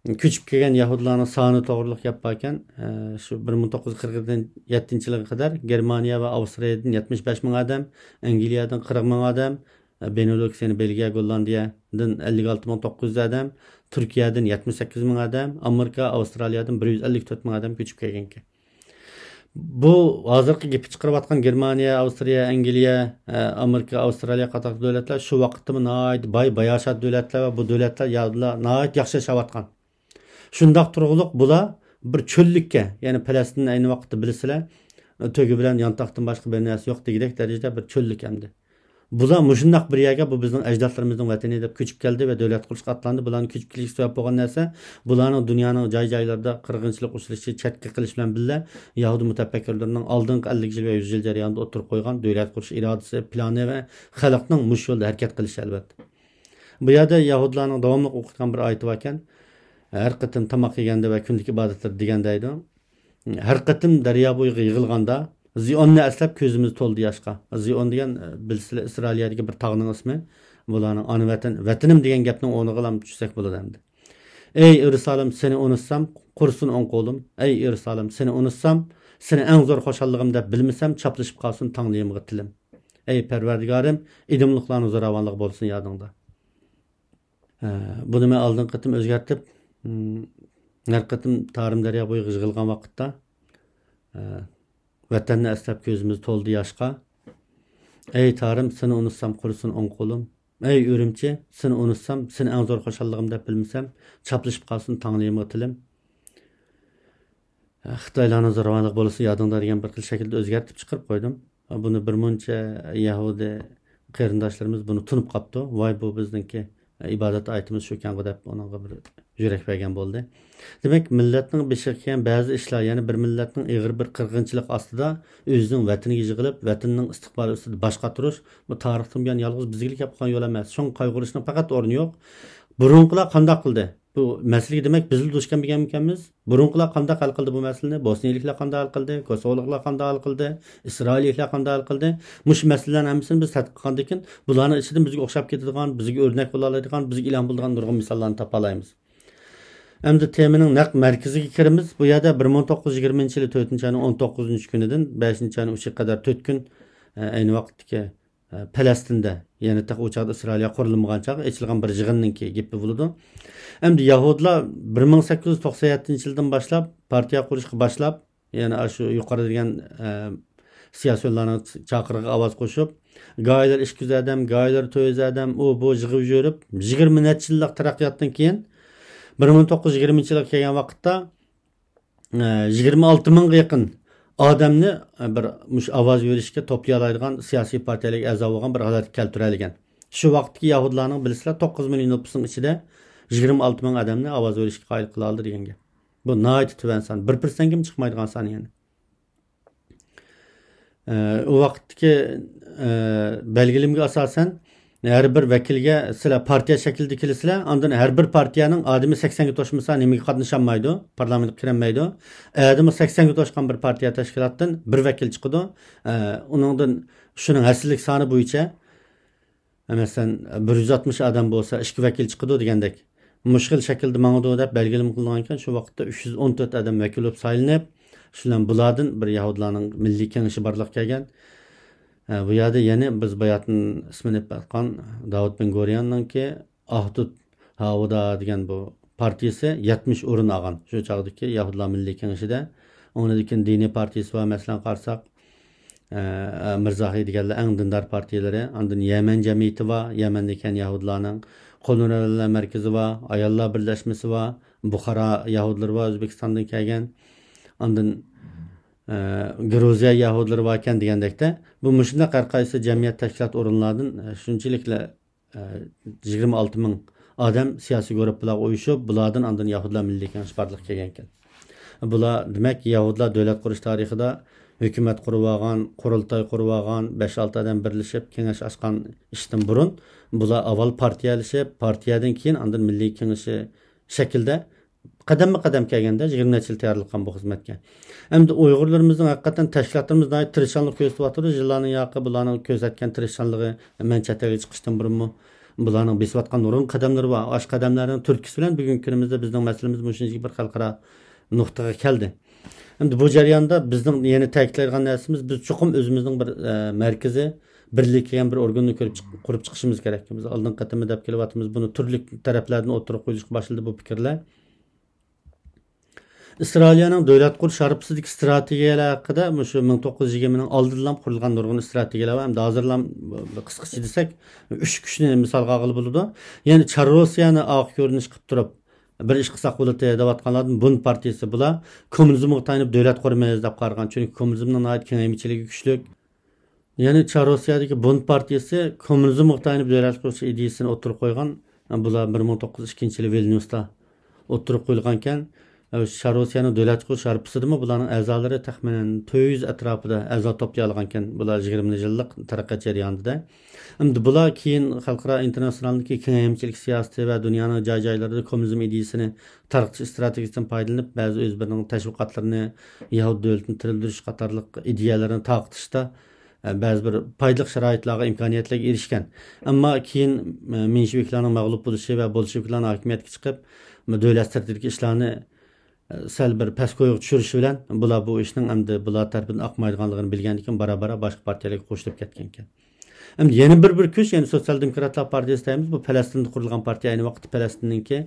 كۆچۈپ كەلگەن يەھۇدىيلارنىڭ سانى توغرىلىق گەپ باركەن. ئە، شۇ بىر مىڭ توققۇز يۈز قىرىق يەتتىنچى يىلغا قەدەر گېرمانىيە ۋە ئاۋسترىيەدىن يەتمىش بەش مىڭ ئادەم، ئەنگلىيەدىن قىرىق مىڭ ئادەم، ئە، بېنېلۇكس، يەنى بېلگىيە، گوللاندىيەدىن ئەللىك ئالتە مىڭ توققۇز يۈز ئادەم، تۈركىيەدىن يەتمىش سەككىز مىڭ ئادەم، ئامېرىكا، ئاۋسترالىيەدىن بىر يۈز ئەللىك تۆت مىڭ ئادەم كۆچۈپ كەلگەنىكەن. بۇ ھازىرقى گېپى چىقىرىۋاتقان گېرمانىيە، ئاۋسترىيە، ئەنگلىيە، ئە، ئامېرىكا، ئاۋسترالىيە قاتارلىق دۆلەتلەر شۇ ۋاقىتتىمۇ ناھايىتى باي، باياشات دۆلەتلەر ۋە بۇ دۆلەتلەر يا-، ناھايىتى ياخشى ياشاۋاتقان. شۇنداق تۇرغۇلۇق بۇلار بىر چۆللۈككە، يەنى پەلەستىن ئەينى ۋاقىتتا بىلىسىلەر، تۆگە بىلەن يانتاقتىن باشقا بىر نەرسە يوق دېگۈدەك دەرىجىدە بىر چۆللۈك ئەمدى. بۇلار مۇشۇنداق بىر يەرگە، بۇ بىزنىڭ ئەجدادلىرىمىزنىڭ ۋەتىنى دەپ كۆچۈپ كەلدى ۋە دۆلەت قۇرۇشقا ئاتلاندى. بۇلارنىڭ كۆچۈپ كېلىشكە سەۋەب بولغان نەرسە، بۇلارنىڭ دۇنيانىڭ جاي-جايلىرىدا قىرغىنچىلىق ئۇچرىشى، چەتكە قېلىش بىلەن بىللە، يەھۇدىي مۇتەپەككۇرلىرىنىڭ ئالدىنقى ئەللىك يىل ۋە يۈز يىل جەريانىدا ئوتتۇرىغا قويغان دۆلەت قۇرۇش ئىرادىسى، پىلانى ۋە خەلقنىڭ مۇشۇ يولدا ھەرىكەت قىلىشى، ئەلۋەتتە. بۇ يەردە يەھۇدىيلارنىڭ داۋاملىق ئوقۇتقان بىر ئايىتى باركەن، «ھەر قېتىم تاماق يېگەندە ۋە كۈندىلىك ئىبادەتلەردە» دېگەن دەيدۇ. «ھەر قېتىم دەريا بويىغا يىغىلغاندا، زىئوننى ئەسلەپ كۆزىمىز تولدى ياشقا.» زىئون دېگەن، ئە، بىلىسىلەر، ئىسرائىلىيەدىكى بىر تاغنىڭ ئىسمى. بۇلارنىڭ ئانا ۋەتىنى، ۋەتىنىم دېگەن گەپنىڭ ئورنىغىلا چۈشسەك بولىدۇ ئەمدى. «ئەي ئىيېرۇسالىم، سېنى ئۇنتۇسام، قۇرۇسۇن ئوڭ قولۇم. ئەي ئىيېرۇسالىم، سېنى ئۇنتۇسام، سېنى ئەڭ زور خۇشاللىقىم دەپ بىلمىسەم، چاپلىشىپ قالسۇن تاڭلىيىمغا تىلىم. ئەي پەرۋەردىگارىم، ئېدوملۇقلارنىڭ زوراۋانلىقى بولسۇن يادىڭدا.» ئە، بۇنى مەن ئالدىنقى قېتىم ئۆزگەرتىپ، م، ھەر قېتىم تارىم دەريا بويىغا يىغىلغان ۋاقىتتا، ئە، ۋەتەننى ئەسلەپ كۆزىمىز تولدى ياشقا. «ئەي تارىم، سېنى ئۇنتۇسام قۇرۇسۇن ئوڭ قولۇم. ئەي ئۈرۈمچى، سېنى ئۇنتۇسام، سېنى ئەڭ زور خۇشاللىقىم دەپ بىلمىسەم، چاپلىشىپ قالسۇن تاڭلىيىمغا تىلىم.» «خىتايلارنىڭ زوراۋانلىقى بولسا يادىڭدا» دېگەن بىر خىل شەكىلدە ئۆزگەرتىپ چىقىرىپ قويدۇم. بۇنى بىر مۇنچە يەھۇدىي قېرىنداشلىرىمىز بۇنى تونۇپ قاپتۇ. «ۋاي، بۇ بىزنىڭكى ئىبادەت ئايىتىمىز شۇكەنغۇ» دەپ ئۇنىڭغا بىر يۈرەك بەرگەن بولدى. دېمەك، مىللەتنىڭ بېشىغا كەلگەن بەزى ئىشلار، يەنى بىر مىللەتنىڭ ئېغىر بىر قىرغىنچىلىق ئاستىدا ئۆزىنىڭ ۋەتىنىگە يىغىلىپ، ۋەتىنىنىڭ ئىستىقبالى ئۈستىدە باش قاتۇرۇش، بۇ تارىختىن بۇيان يالغۇز بىزگىلا كەپ قالغان يول ئەمەس. شۇڭا قايغۇرۇشنىڭ پەقەت ئورنى يوق. بۇرۇنقىلار قانداق قىلدى؟ بۇ مەسىلىگە، دېمەك، بىزلا دۇچ كەلمىگەنمىكەنمىز؟ بۇرۇنقىلار قانداق ھەل قىلدى بۇ مەسىلىنى؟ بوسنىيىلىكلەر قانداق ھەل قىلدى؟ كوسوۋولۇقلار قانداق ھەل قىلدى؟ ئىسرائىلىيلىكلەر قانداق ھەل قىلدى؟ مۇشۇ مەسىلىلەرنىڭ ھەممىسىنى بىز تەتقىق قىلغاندىن كېيىن، بۇلارنىڭ ئىچىدىن بىزگە ئوخشاپ كېتىدىغان، بىزگە ئۆرنەك بولالايدىغان، بىزگە ئىلھام بولىدىغان نۇرغۇن مىساللارنى تاپالايمىز. ئەمدى تېمىنىڭ نەق مەركىزىگە كىرىمىز. بۇ يەردە بىر مىڭ توققۇز يۈز يىگىرمىنچى يىلى تۆتىنچى ئاينىڭ ئون توققۇزىنچى كۈنىدىن بەشىنچى ئاينىڭ ئۈچىگە قەدەر تۆت كۈن، ئە، ئەينى ۋاقىتتىكى ئە، پەلەستىندە، يەنى تېخى ئۇ چاغدا ئىسرائىلىيە قۇرۇلمىغان چاغ ئېچىلغان بىر يىغىننىڭكى گېپى بولىدۇ. ئەمدى يەھۇدىيلار بىر مىڭ سەككىز يۈز توقسان يەتتىنچى يىلدىن باشلاپ پارتىيە قۇرۇشقا باشلاپ، يەنى ئاشۇ يۇقىرىدا دېگەن، ئە، سىياسىيونلارنىڭ چاقىرىقىغا ئاۋاز قوشۇپ، گاھىلەر ئىككى يۈز ئادەم، گاھىلەر تۆت يۈز ئادەم، ئۇ بۇ يىغىپ يۈرۈپ، يىگىرمە نەچچە يىللىق تەرەققىياتتىن كېيىن، بىر مىڭ توققۇز يۈز يىگىرمىنچى يىلغا كەلگەن ۋاقىتتا، ئە، يىگىرمە ئالتە مىڭغا يېقىن ئادەمنى، ئە، بىر مۇشۇ ئاۋاز بېرىشكە توپلىيالايدىغان سىياسىي پارتىيەلەرگە ئەزا بولغان بىر ھالەتكە كەلتۈرەلىگەن. شۇ ۋاقىتتىكى يەھۇدىيلارنىڭ، بىلىسىلەر، توققۇز مىليون نوپۇسنىڭ ئىچىدە يىگىرمە ئالتە مىڭ ئادەمنى ئاۋاز بېرىشكە قايىل قىلالىدى دېگەن گەپ. بۇ ناھايىتى تۆۋەن سان، بىر پىرسەنتكىمۇ چىقمايدىغان سان يەنى. ئە، ئۇ ۋاقىتتىكى، ئە، بەلگىلىمىگە ئاساسەن، ھەر بىر ۋەكىلگە سىلەر پارتىيە شەكلىدە كېلىسىلەر، ئاندىن ھەر بىر پارتىيەنىڭ ئادىمى سەكسەنگە توشمىسا نېمىگە قاتنىشالمايدۇ، پارلامېنتقا كىرەلمەيدۇ. ئادىمى سەكسەنگە توشقان بىر پارتىيە تەشكىلاتتىن بىر ۋەكىل چىقىدۇ. ئە، ئۇنىڭدىن شۇنىڭ ھەسسىلىك سانى بويىچە، مەسىلەن، بىر يۈز ئاتمىش ئادەم بولسا ئىككى ۋەكىل چىقىدۇ دېگەندەك. مۇشۇ خىل شەكىلدە ماڭىدۇ دەپ بەلگىلىمە قىلىنغانىكەن، شۇ ۋاقىتتا ئۈچ يۈز ئون تۆت ئادەم ۋەكىل بولۇپ سايلىنىپ، شۇ بىلەن بۇلاردىن بىر يەھۇدىيلارنىڭ مىللىي كېڭىشى بارلىققا كەلگەن. ئە، بۇ يەردە يەنە بىز باياتىن ئىسمىنى ئېيتىپ ئاتقان داۋۇت بېن گۇرىياننىڭكى ئاھدۇد ھاۋۇدا دېگەن بۇ پارتىيىسى يەتمىش ئورۇن ئالغان. شۇ چاغدىكى يەھۇدىيلار مىللىي كېڭىشىدە. ئۇنىڭدىن كېيىن دىنىي پارتىيىسى بار، مەسىلەن، قارىساق، ئە، مىرزاھى دېگەنلەر ئەڭ دىندار پارتىيىلىرى. ئاندىن يەمەن جەمئىيىتى بار، يەمەندىكى يەھۇدىيلارنىڭ قوللىنىلەرلەر مەركىزى بار، ئاياللار بىرلەشمىسى بار، بۇخارا يەھۇدىيلىرى بار، ئۆزبېكىستاندىن كەلگەن. ئاندىن، ئە، گرۇزىيە يەھۇدىيلىرى باركەن دېگەندەكتە، بۇ مۇشۇنداق ھەر قايسى جەمئىيەت، تەشكىلات ئورۇنلاردىن، ئە، شۇنچىلىكلا، ئە، يىگىرمە ئالتە مىڭ ئادەم سىياسىي گۇرۇپپىلارغا ئۇيۇشۇپ، بۇلاردىن ئاندىن يەھۇدىيلار مىللىي كېڭىشى بارلىققا كەلگەنكەن. بۇلار، دېمەك، يەھۇدىيلار دۆلەت قۇرۇش تارىخىدا ھۆكۈمەت قۇرۇۋالغان، قۇرۇلتاي قۇرۇۋالغان، بەش-ئالتە ئادەم بىرلىشىپ كېڭەش ئاچقان ئىشتىن بۇرۇن، بۇلار ئاۋۋال پارتىيەلىشىپ، پارتىيەدىن كېيىن ئاندىن مىللىي كېڭىشى شەكىلدە قەدەممۇ قەدەم كەلگەندە، يىگىرمە نەچچە يىل تەييارلىق قىلغان بۇ خىزمەتكە. ئەمدى ئۇيغۇرلىرىمىزنىڭ ھەقىقەتەن تەشكىلاتلىرىمىز ناھايىتى تىرىشچانلىق كۆرسىتىۋاتىدۇ. يىللارنىڭ ياقى بۇلارنىڭ كۆرسەتكەن تىرىشچانلىقى، مەن چەت ئەلگە چىقىشتىن بۇرۇنمۇ بۇلارنىڭ بېسىۋاتقان نۇرغۇن قەدەملىرى بار. ئاشۇ قەدەملەرنىڭ تۈرتكىسى بىلەن بۈگۈنكى كۈنىمىزدە بىزنىڭ مەسىلىمىز مۇشۇنچىلىك بىر خەلقئارا نۇقتىغا كەلدى. ئەمدى بۇ جەرياندا بىزنىڭ يەنە تەكىتلەيدىغان نەرسىمىز، بىز چوقۇم ئۆزىمىزنىڭ بىر، ئە، مەركىزى، بىرلىككە كەلگەن بىر ئورگاننى كۆرۈپ چىق-، قۇرۇپ چىقىشىمىز كېرەك. بىز ئالدىنقى قېتىممۇ دەپ كېلىۋاتىمىز، بۇنى تۈرلۈك تەرەپلەردىن ئوتتۇرىغا قويۇلۇشقا باشلىدى بۇ پىكىرلەر. ئىسرائىلىيەنىڭ دۆلەت قۇرۇش ھارپىسىدىكى ئىستراتېگىيەلەر ھەققىدە مۇشۇ مىڭ توققۇز يۈز يىگىرمىنىڭ ئالدىدىلا قۇرۇلغان نۇرغۇن ئىستراتېگىيەلەر بار. ئەمدى ھازىرلا قىسقىچە دېسەك، ئۈچ كۈچنى مىسالغا ئالغىلى بولىدۇ. يەنى چار روسىيەنى ئارقا كۆرۈنۈش قىلىپ تۇرۇپ، بىر ئىش قىلساق بولاتتى دەۋاتقانلاردىن بۇن پارتىيىسى، بۇلار كوممۇنىزمغا تايىنىپ دۆلەت قۇرىمىز دەپ قارىغان. چۈنكى كوممۇنىزمنىڭ ناھايىتى كېڭەيمىچىلىكى كۈچلۈك. يەنى چار روسىيەدىكى بۇن پارتىيىسى كوممۇنىزمغا تايىنىپ دۆلەت قۇرۇش ئىدىيىسىنى ئوتتۇرىغا قويغان. بۇلار بىر مىڭ توققۇز يۈز ئىككىنچى يىلى ۋىلنيۇستا ئوتتۇرىغا قويۇلغانىكەن. چار روسىيەنىڭ دۆلەت قۇرۇش ھارپىسىدىمۇ بۇلارنىڭ ئەزالىرى تەخمىنەن تۆت يۈز ئەتراپىدا ئەزا توپلىيالىغانىكەن، بۇلار يىگىرمە يىللىق تەرەققىيات جەريانىدا. ئەمدى بۇلار كېيىن خەلقئارا ئىنتېرناتسىيونالدىكى كېڭەيمىچىلىك سىياسىتى ۋە دۇنيانىڭ جاي-جايلىرىدا كوممۇنىزم ئىدىيىسىنى تارقىتىش ئىستراتېگىيىسىدىن پايدىلىنىپ، بەزى ئۆزلىرىنىڭ تەشۋىقاتلىرىنى، يەھۇدىي دۆلىتىنى تىرىلدۈرۈش قاتارلىق ئىدىيەلەرنى تارقىتىشتا، ئە، بەزى بىر پايدىلىق شارائىتلارغا، ئىمكانىيەتلەرگە ئېرىشكەن. ئەمما كېيىن، ئە، مېنشېۋىكلارنىڭ مەغلۇپ بولۇشى ۋە بولشېۋىكلارنىڭ ھاكىمىيەتكە چىقىپ، دۆلەت سىرتىدىكى ئىشلارنى سەل بىر پەس كويغا چۈشۈرۈشى بىلەن بۇلار بۇ ئىشنىڭ ئەمدى بۇلار تەرىپىدىن ئاقمايدىغانلىقىنى بىلگەندىن كېيىن بارا-بارا باشقا پارتىيەلەرگە قوشۇلۇپ كەتكەنىكەن. ئەمدى يەنە بىر، بىر كۈچ، يەنى سوتسىيال دېموكراتلار پارتىيىسى دەيمىز، بۇ پەلەستىندە قۇرۇلغان پارتىيە، ئەينى ۋاقىتتا پەلەستىننىڭكى،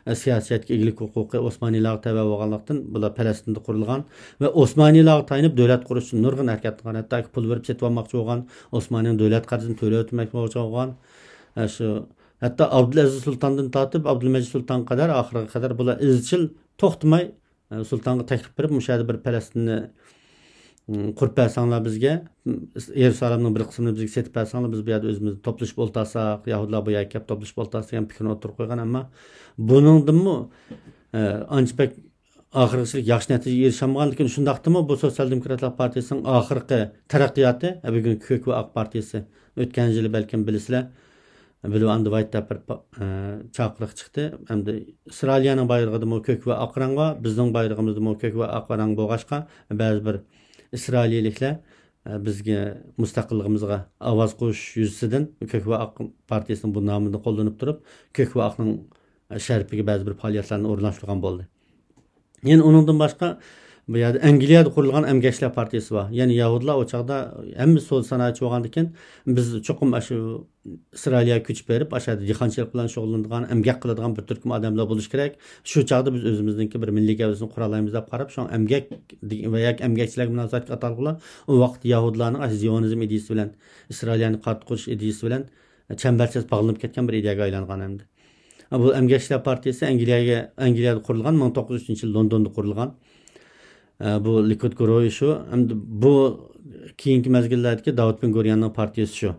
ئە، سىياسىيەتكە ئىگىلىك ھوقۇقى ئوسمانىيلارغا تەۋە بولغانلىقتىن، بۇلار پەلەستىندە قۇرۇلغان ۋە ئوسمانىيلارغا تايىنىپ دۆلەت قۇرۇش ئۈچۈن نۇرغۇن ھەرىكەت قىلغان، ھەتتاكى پۇل بېرىپ سېتىۋالماقچى بولغان، ئوسمانىينىڭ دۆلەت قەرزىنى تۆلەۋەتمەكچى بولغان، ئە، شۇ، ھەتتا ئابدۇلئەزىز سۇلتاندىن تارتىپ ئابدۇلمەجىد سۇلتانغا قەدەر، ئاخىرىغا قەدەر بۇلار ئىزچىل توختىماي، ئە، سۇلتانغا تەكلىپ بېرىپ، مۇشۇ يەردە بىر پەلەستىننى، م، قۇرۇپ بەرسەڭلار بىزگە، م، يېرۇسالىمنىڭ بىر قىسمىنى بىزگە سېتىپ بەرسەڭلار، بىز بۇ يەردە ئۆزىمىز توپلىشىپ ئولتۇرساق، يەھۇدىيلار بۇ يەرگە كەپ توپلىشىپ ئولتۇرسا دېگەن پىكىرنى ئوتتۇرىغا قويغان. ئەمما بۇنىڭدىنمۇ، ئە، ئانچە بەك ئاخىرغىچىلىك ياخشى نەتىجىگە ئېرىشەلمىغان. لېكىن شۇنداقتىمۇ بۇ سوتسىيال دېموكراتلار پارتىيىسىنىڭ ئاخىرقى تەرەققىياتى، ئە، بۈگۈنكى كۆك ۋە ئاق پارتىيىسى، ئۆتكەن يىلى بەلكىم بىلىسىلەر، بلۇ ئاند ۋايت دەپ بىر پا-، ئە، چاقىرىق چىقتى. ئەمدى ئىسرائىلىيەنىڭ بايرىقىدىمۇ كۆك ۋە ئاق رەڭ بار، بىزنىڭ بايرىقىمىزدىمۇ كۆك ۋە ئاق رەڭ بولغاچقا، بەزى بىر ئىسرائىلىيەلىكلەر، ئە، بىزگە مۇستەقىللىقىمىزغا ئاۋاز قوشۇش يۈزىسىدىن كۆك ۋە ئاق پارتىيىسىنىڭ بۇ نامىنى قوللىنىپ تۇرۇپ، كۆك ۋە ئاقنىڭ شەرىپىگە بەزى بىر پائالىيەتلەرنى ئورۇنلاشتۇرغان بولدى. يەنە ئۇنىڭدىن باشقا، بۇ يەردە ئەنگلىيەدە قۇرۇلغان ئەمگەكچىلەر پارتىيىسى بار. يەنى يەھۇدىيلار ئۇ چاغدا ھەممە سودا سانائەتچى بولغاندىكىن، بىز چوقۇم ئاشۇ ئىسرائىلىيەگە كۆچۈپ بېرىپ، ئاشۇ يەردە دېھقانچىلىق بىلەن شۇغۇللىنىدىغان، ئەمگەك قىلىدىغان بىر تۈركۈم ئادەملەر بولۇش كېرەك. شۇ چاغدا بىز ئۆزىمىزنىڭكى بىر مىللىي گەۋدىسىنى قۇرالايمىز دەپ قاراپ، شۇڭا ئەمگەك دېگەن ۋە ياكى ئەمگەكچىلەرگە مۇناسىۋەتلىك ئاتالغۇلار ئۇ ۋاقىت يەھۇدىيلارنىڭ ئاشۇ زىيونىزم ئىدىيىسى بىلەن، ئىسرائىلىيەنى قايتا قۇرۇش ئىدىيىسى بىلەن چەمبەرچاس باغلىنىپ كەتكەن بىر ئىدىيەگە ئايلانغان ئەمدى. بۇ ئەمگەكچىلەر پارتىيىسى ئەنگلىيەگە، ئەنگلىيەدە قۇرۇلغان، مىڭ توققۇز يۈز ئۈچىنچى يىل لوندوندا قۇرۇلغان. ئە، بۇ لىكۇد گۇرۇھى شۇ. ئەمدى بۇ كېيىنكى مەزگىللەردىكى داۋۇت بېن گۇرىياننىڭ پارتىيىسى شۇ.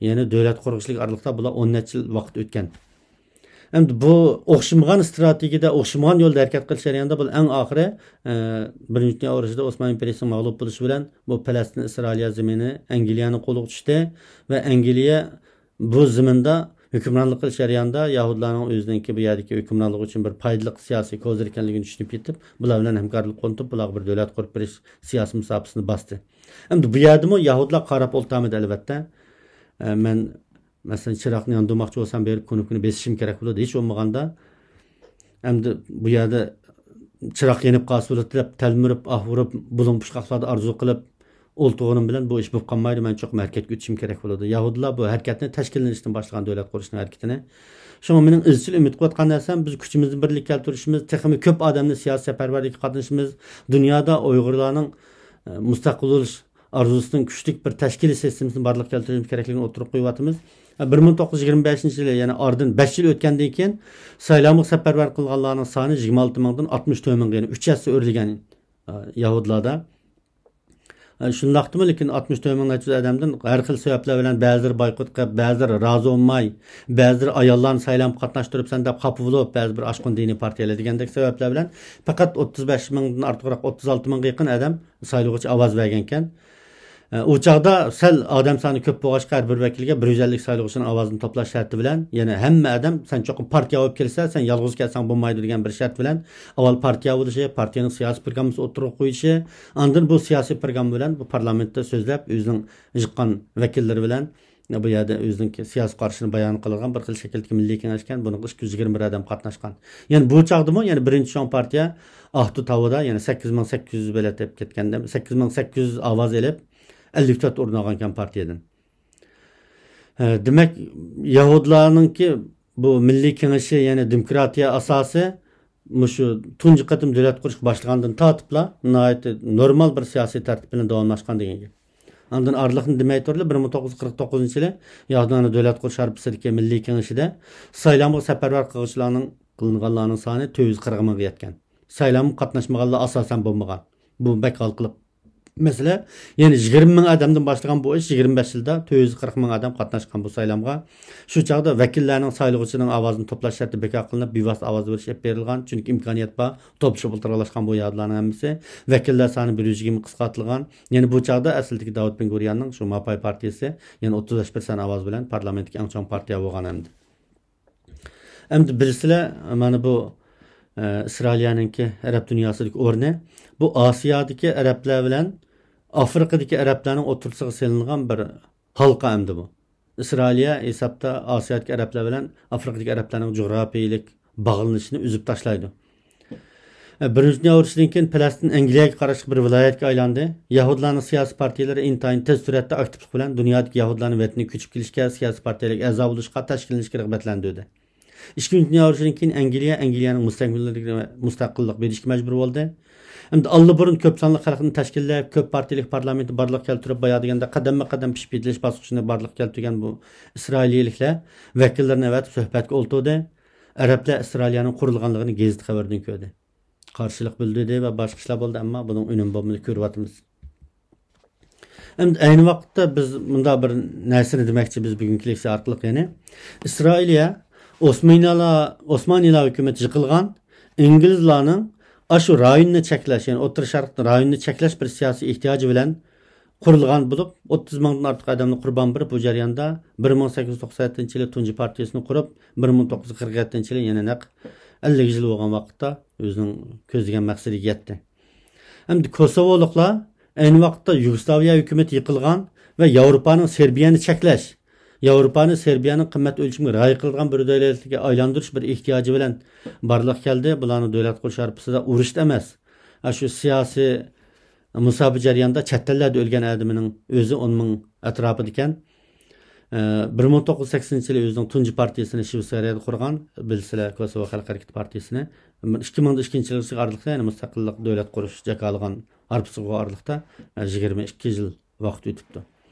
يەنى دۆلەت قۇرغۇچىلىك ئارىلىقتا بۇلار ئون نەچچە يىل ۋاقىت ئۆتكەن. ئەمدى بۇ ئوخشىمىغان ئىستراتېگىيەدە، ئوخشىمىغان يولدا ھەرىكەت قىلىش جەريانىدا بۇ ئەڭ ئاخىرى، ئە، بىرىنچى دۇنيا ئۇرۇشىدا ئوسمان ئىمپېرىيىسىنىڭ مەغلۇپ بولۇشى بىلەن بۇ پەلەستىن ئىسرائىلىيە زېمىنى ئەنگلىيەنىڭ قولىغا چۈشتى ۋە ئەنگلىيە بۇ زېمىندا ھۆكۈمرانلىق قىلىش جەريانىدا يەھۇدىيلارنىڭ ئۆزىنىڭكى بۇ يەردىكى ھۆكۈمرانلىق ئۈچۈن بىر پايدىلىق سىياسىي كوزىر ئىكەنلىكىنى چۈشىنىپ يېتىپ، بۇلار بىلەن ھەمكارلىق ئورنىتىپ، بۇلارغا بىر دۆلەت قۇرۇپ بېرىش سىياسىي مۇساپىسىنى باستى. ئەمدى بۇ يەردىمۇ يەھۇدىيلار قاراپ ئولتۇرمىدى، ئەلۋەتتە. ئە، مەن، مەسىلەن، چىراغنى ياندۇرماقچى بولسام، بېرىپ كۇنۇپكىنى بېسىشىم كېرەك بولىدۇ، ھېچ بولمىغاندا. ئەمدى بۇ يەردە چىراغ يېنىپ قالسا بولاتتى دەپ تەلمۈرۈپ، ئاھ ئۇرۇپ، بۇلۇڭ پۇچقاقلاردا ئارزۇ قىلىپ ئولتۇرغىنىم بىلەن بۇ ئىش بولۇپ قالمايدۇ، مەن چوقۇم ھەرىكەتكە ئۆتۈشۈم كېرەك بولىدۇ. يەھۇدىيلار بۇ ھەرىكەتنى تەشكىللىنىشتىن باشلىغان، دۆلەت قۇرۇشنىڭ ھەرىكىتىنى. شۇڭا مېنىڭ ئىزچىل ئۈمىد قىلىۋاتقان نەرسەم، بىز كۈچىمىزنى بىرلىككە كەلتۈرۈشىمىز، تېخىمۇ كۆپ ئادەمنى سىياسىي سەپەرۋەرلىككە قاتنىشىمىز، دۇنيادا ئۇيغۇرلارنىڭ، ئە، مۇستەقىل بولۇش ئارزۇسىنىڭ كۈچلۈك بىر تەشكىلىي سىستېمىسىنى بارلىققا كەلتۈرۈشىمىز كېرەكلىكىنى ئوتتۇرىغا قويۇۋاتىمىز. بىر مىڭ توققۇز يۈز يىگىرمە بەشىنچى يىلى، يەنى ئارىدىن بەش يىل ئۆتكەندىن كېيىن، سايلامغا سەپەرۋەر قىلغانلارنىڭ سانى يىگىرمە ئالتە مىڭدىن ئاتمىش تۆت مىڭغا، يەنى ئۈچ ھەسسە ئۆرلىگەن، ئە، يەھۇدىيلاردا. ئە، شۇنداقتىمۇ، لېكىن ئاتمىش تۆت مىڭ نەچچە يۈز ئادەمدىن ھەر خىل سەۋەبلەر بىلەن بەزىلىرى بايقۇت قىلىپ، بەزىلىرى رازى بولماي، بەزىلىرى ئاياللارنى سايلامغا قاتناشتۇرۇپسەن دەپ خاپا بولۇپ، بەزى بىر ئاشقۇن دىنىي پارتىيەلەر دېگەندەك سەۋەبلەر بىلەن پەقەت ئوتتۇز بەش مىڭدىن ئارتۇقراق، ئوتتۇز ئالتە مىڭغا يېقىن ئادەم سايلىغۇچى ئاۋاز بەرگەنىكەن. ئە، ئۇ چاغدا سەل ئادەم سانى كۆپ بولغاچقا، ھەر بىر ۋەكىلگە بىر يۈز ئەللىك سايلىغۇچىنىڭ ئاۋازىنى توپلاش شەرتى بىلەن، يەنى ھەممە ئادەم، سەن چوقۇم پارتىيە بولۇپ كېلىسەن، سەن يالغۇز كەلسەڭ بولمايدۇ دېگەن بىر شەرت بىلەن ئاۋۋال پارتىيە بولۇشى، پارتىيەنىڭ سىياسىي پروگراممىسى ئوتتۇرىغا قويۇشى، ئاندىن بۇ سىياسىي پروگرامما بىلەن بۇ پارلامېنتتا سۆزلەپ، ئۆزىنىڭ يىغقان ۋەكىللىرى بىلەن بۇ يەردە ئۆزىنىڭ سىياسىي قارىشىنى بايان قىلىدىغان بىر خىل شەكىلدىكى مىللىي كېڭەش ئىكەن. بۇنىڭغا ئىككى يۈز يىگىرمە بىر ئادەم قاتناشقان. يەنى بۇ چاغدىمۇ يەنە بىرىنچى چوڭ پارتىيە ئاھدۇ تاۋىدا، يەنى سەككىز مىڭ سەككىز يۈز بېلەت ئېلىپ كەتكەندە، سەككىز مىڭ سەككىز يۈز ئاۋاز ئېلىپ، ئەللىك تۆت ئورۇن ئالغان ئىكەن پارتىيەدىن. ھە، دېمەك، يەھۇدىيلارنىڭكى بۇ مىللىي كېڭىشى، يەنى دېموكراتىيە ئاساسى مۇشۇ تۇنجى قېتىم دۆلەت قۇرۇشقا باشلىغاندىن تارتىپلا ناھايىتى نورمال بىر سىياسىي تەرتىپ بىلەن داۋاملاشقان دېگەن گەپ. ئاندىن ئارىلىقنى دېمەي تۇرۇپلا، بىر مىڭ توققۇز يۈز قىرىق توققۇزىنچى يىلى يەھۇدىيلارنى دۆلەت قۇرۇش ھارپىسىدىكى مىللىي كېڭىشىدە سايلامغا سەپەرۋەر قىلغۇچىلارنىڭ، قىلىنغانلارنىڭ سانى تۆت يۈز قىرىق مىڭغا يەتكەن. سايلامغا قاتناشمىغانلار ئاساسەن بولمىغان. بۇ بەك ھالقىلىق مەسىلە. يەنى يىگىرمە مىڭ ئادەمدىن باشلىغان بۇ ئىش يىگىرمە بەش يىلدا تۆت يۈز قىرىق مىڭ ئادەم قاتناشقان بۇ سايلامغا. شۇ چاغدا ۋەكىللەرنىڭ، سايلىغۇچىنىڭ ئاۋازىنى توپلاش شەرتى بىكار قىلىنىپ، بىۋاسىتە ئاۋاز بېرىش ئېلىپ بېرىلغان. چۈنكى ئىمكانىيەت بار، توپلىشىپ ئولتۇرغانلاشقان بۇ يەھۇدىيلارنىڭ ھەممىسى. ۋەكىللەر سانى بىر يۈز يىگىرمە قىسقارتىلغان. يەنى بۇ چاغدا ئەسلىدىكى داۋۇت بېن گۇرىياننىڭ شۇ ماپاي پارتىيىسى يەنە ئوتتۇز بەش پىرسەنت ئاۋاز بىلەن پارلامېنتتىكى ئەڭ چوڭ پارتىيە بولغان ئەمدى. ئەمدى بىلىسىلەر، مانا بۇ، ئە، ئىسرائىلىيەنىڭكى ئەرەب دۇنياسىدىكى ئورنى، بۇ ئاسىيادىكى ئەرەبلەر بىلەن ئافرىقىدىكى ئەرەبلەرنىڭ ئوتتۇرىسىغا سېلىنغان بىر ھالقا ئەمدى بۇ. ئىسرائىلىيە ھېسابتا ئاسىيادىكى ئەرەبلەر بىلەن ئافرىقىدىكى ئەرەبلەرنىڭ جۇغراپىيىلىك باغلىنىشىنى ئۈزۈپ تاشلايدۇ. بىرىنچى دۇنيا ئۇرۇشىدىن كېيىن پەلەستىن ئەنگلىيەگە قاراشلىق بىر ۋىلايەتكە ئايلاندى. يەھۇدىيلارنىڭ سىياسىي پارتىيەلىرى ئىنتايىن تېز سۈرئەتتە ئاكتىپلىق بىلەن دۇنيادىكى يەھۇدىيلارنى ۋەتىنىگە كۆچۈپ كېلىشكە، سىياسىي پارتىيەلەرگە ئەزا بولۇشقا، تەشكىللىنىشكە رىغبەتلەندۈردى. ئىككىنچى دۇنيا ئۇرۇشىدىن كېيىن ئەنگلىيە، ئەنگلىيەنىڭ مۇستەملىكىلىرىگە مۇستەقىللىق بېرىشكە مەجبۇر بولدى. ئەمدى ئاللىبۇرۇن كۆپ سانلىق خەلقنى تەشكىللەپ، كۆپ پارتىيەلىك پارلامېنتنى بارلىققا كەلتۈرۈپ، بايا دېگەندە قەدەممۇ قەدەم پىشىپ يېتىلىش باسقۇچىنى بارلىققا كەلتۈرگەن بۇ ئىسرائىلىيىلىكلەر ۋەكىللىرىنى ئەۋەتىپ سۆھبەتكە ئولتۇردى. ئەرەبلەر ئىسرائىلىيەنىڭ قۇرۇلغانلىقىنى گېزىت خەۋىرىدىن كۆردى. قارشىلىق بىلدۈردى ۋە باشقا ئىشلار بولدى، ئەمما بۇنىڭ ئۈنۈمى بولمىدى، كۆرۈۋاتىمىز. ئەمدى ئەينى ۋاقىتتا بىز مۇنداق بىر نەرسىنى دېمەكچى، بىز بۈگۈنكى لېكسىيە ئارقىلىق، يەنى ئىسرائىلىيە ئوسمانىيلار، ئوسمانىيلار ھۆكۈمىتى يىقىلغان، ئىنگلىزلارنىڭ ئاشۇ رايوننى چەكلەش، يەنى ئوتتۇرا شەرق رايونىنى چەكلەش بىر سىياسىي ئېھتىياجى بىلەن قۇرۇلغان بولۇپ، ئوتتۇز مىڭدىن ئارتۇق ئادەمنى قۇربان بېرىپ، بۇ جەرياندا بىر مىڭ سەككىز يۈز توقسەن يەتتىنچى يىلى تۇنجى پارتىيىسىنى قۇرۇپ، بىر مىڭ توققۇز يۈز قىرىق يەتتىنچى يىلى، يەنى نەق ئەللىك يىل بولغان ۋاقىتتا ئۆزىنىڭ كۆزلىگەن مەقسىتىگە يەتتى. ئەمدى كوسوۋولۇقلار ئەينى ۋاقىتتا يۇگوسلاۋىيە ھۆكۈمىتى يىقىلغان ۋە ياۋروپانىڭ سېربىيەنى چەكلەش، ياۋروپانى سېربىيەنىڭ قىممەت ئۆلچىمىگە رىئايە قىلىدىغان بىر دۆلەتكە ئايلاندۇرۇش بىر ئېھتىياجى بىلەن بارلىققا كەلدى. بۇلارنىڭ دۆلەت قۇرۇش ھارپىسىدا ئۇرۇشتا ئەمەس، ئاشۇ سىياسىي مۇساپە جەريانىدا چەت ئەللەردە ئۆلگەن ئادىمىنىڭ ئۆزى ئون مىڭ ئەتراپىدىكەن. بىر مىڭ توققۇز يۈز سەكسىنىنچى يىلى ئۆزىنىڭ تۇنجى پارتىيىسىنى شۋېتسارىيەدە قۇرغان، بىلىسىلەر، كوسوۋو خەلق ھەرىكىتى پارتىيىسىنى. ئىككى مىڭدىن ئىككىنچى يىلغىچە ئارىلىقتا، يەنى مۇستەقىللىق دۆلەت قۇرۇش جاكارلىغان ھارپىسىغۇ ئارىلىقتا، يىگىرمە ئىككى يىل ۋاقىت ئۆتۈپتۇ.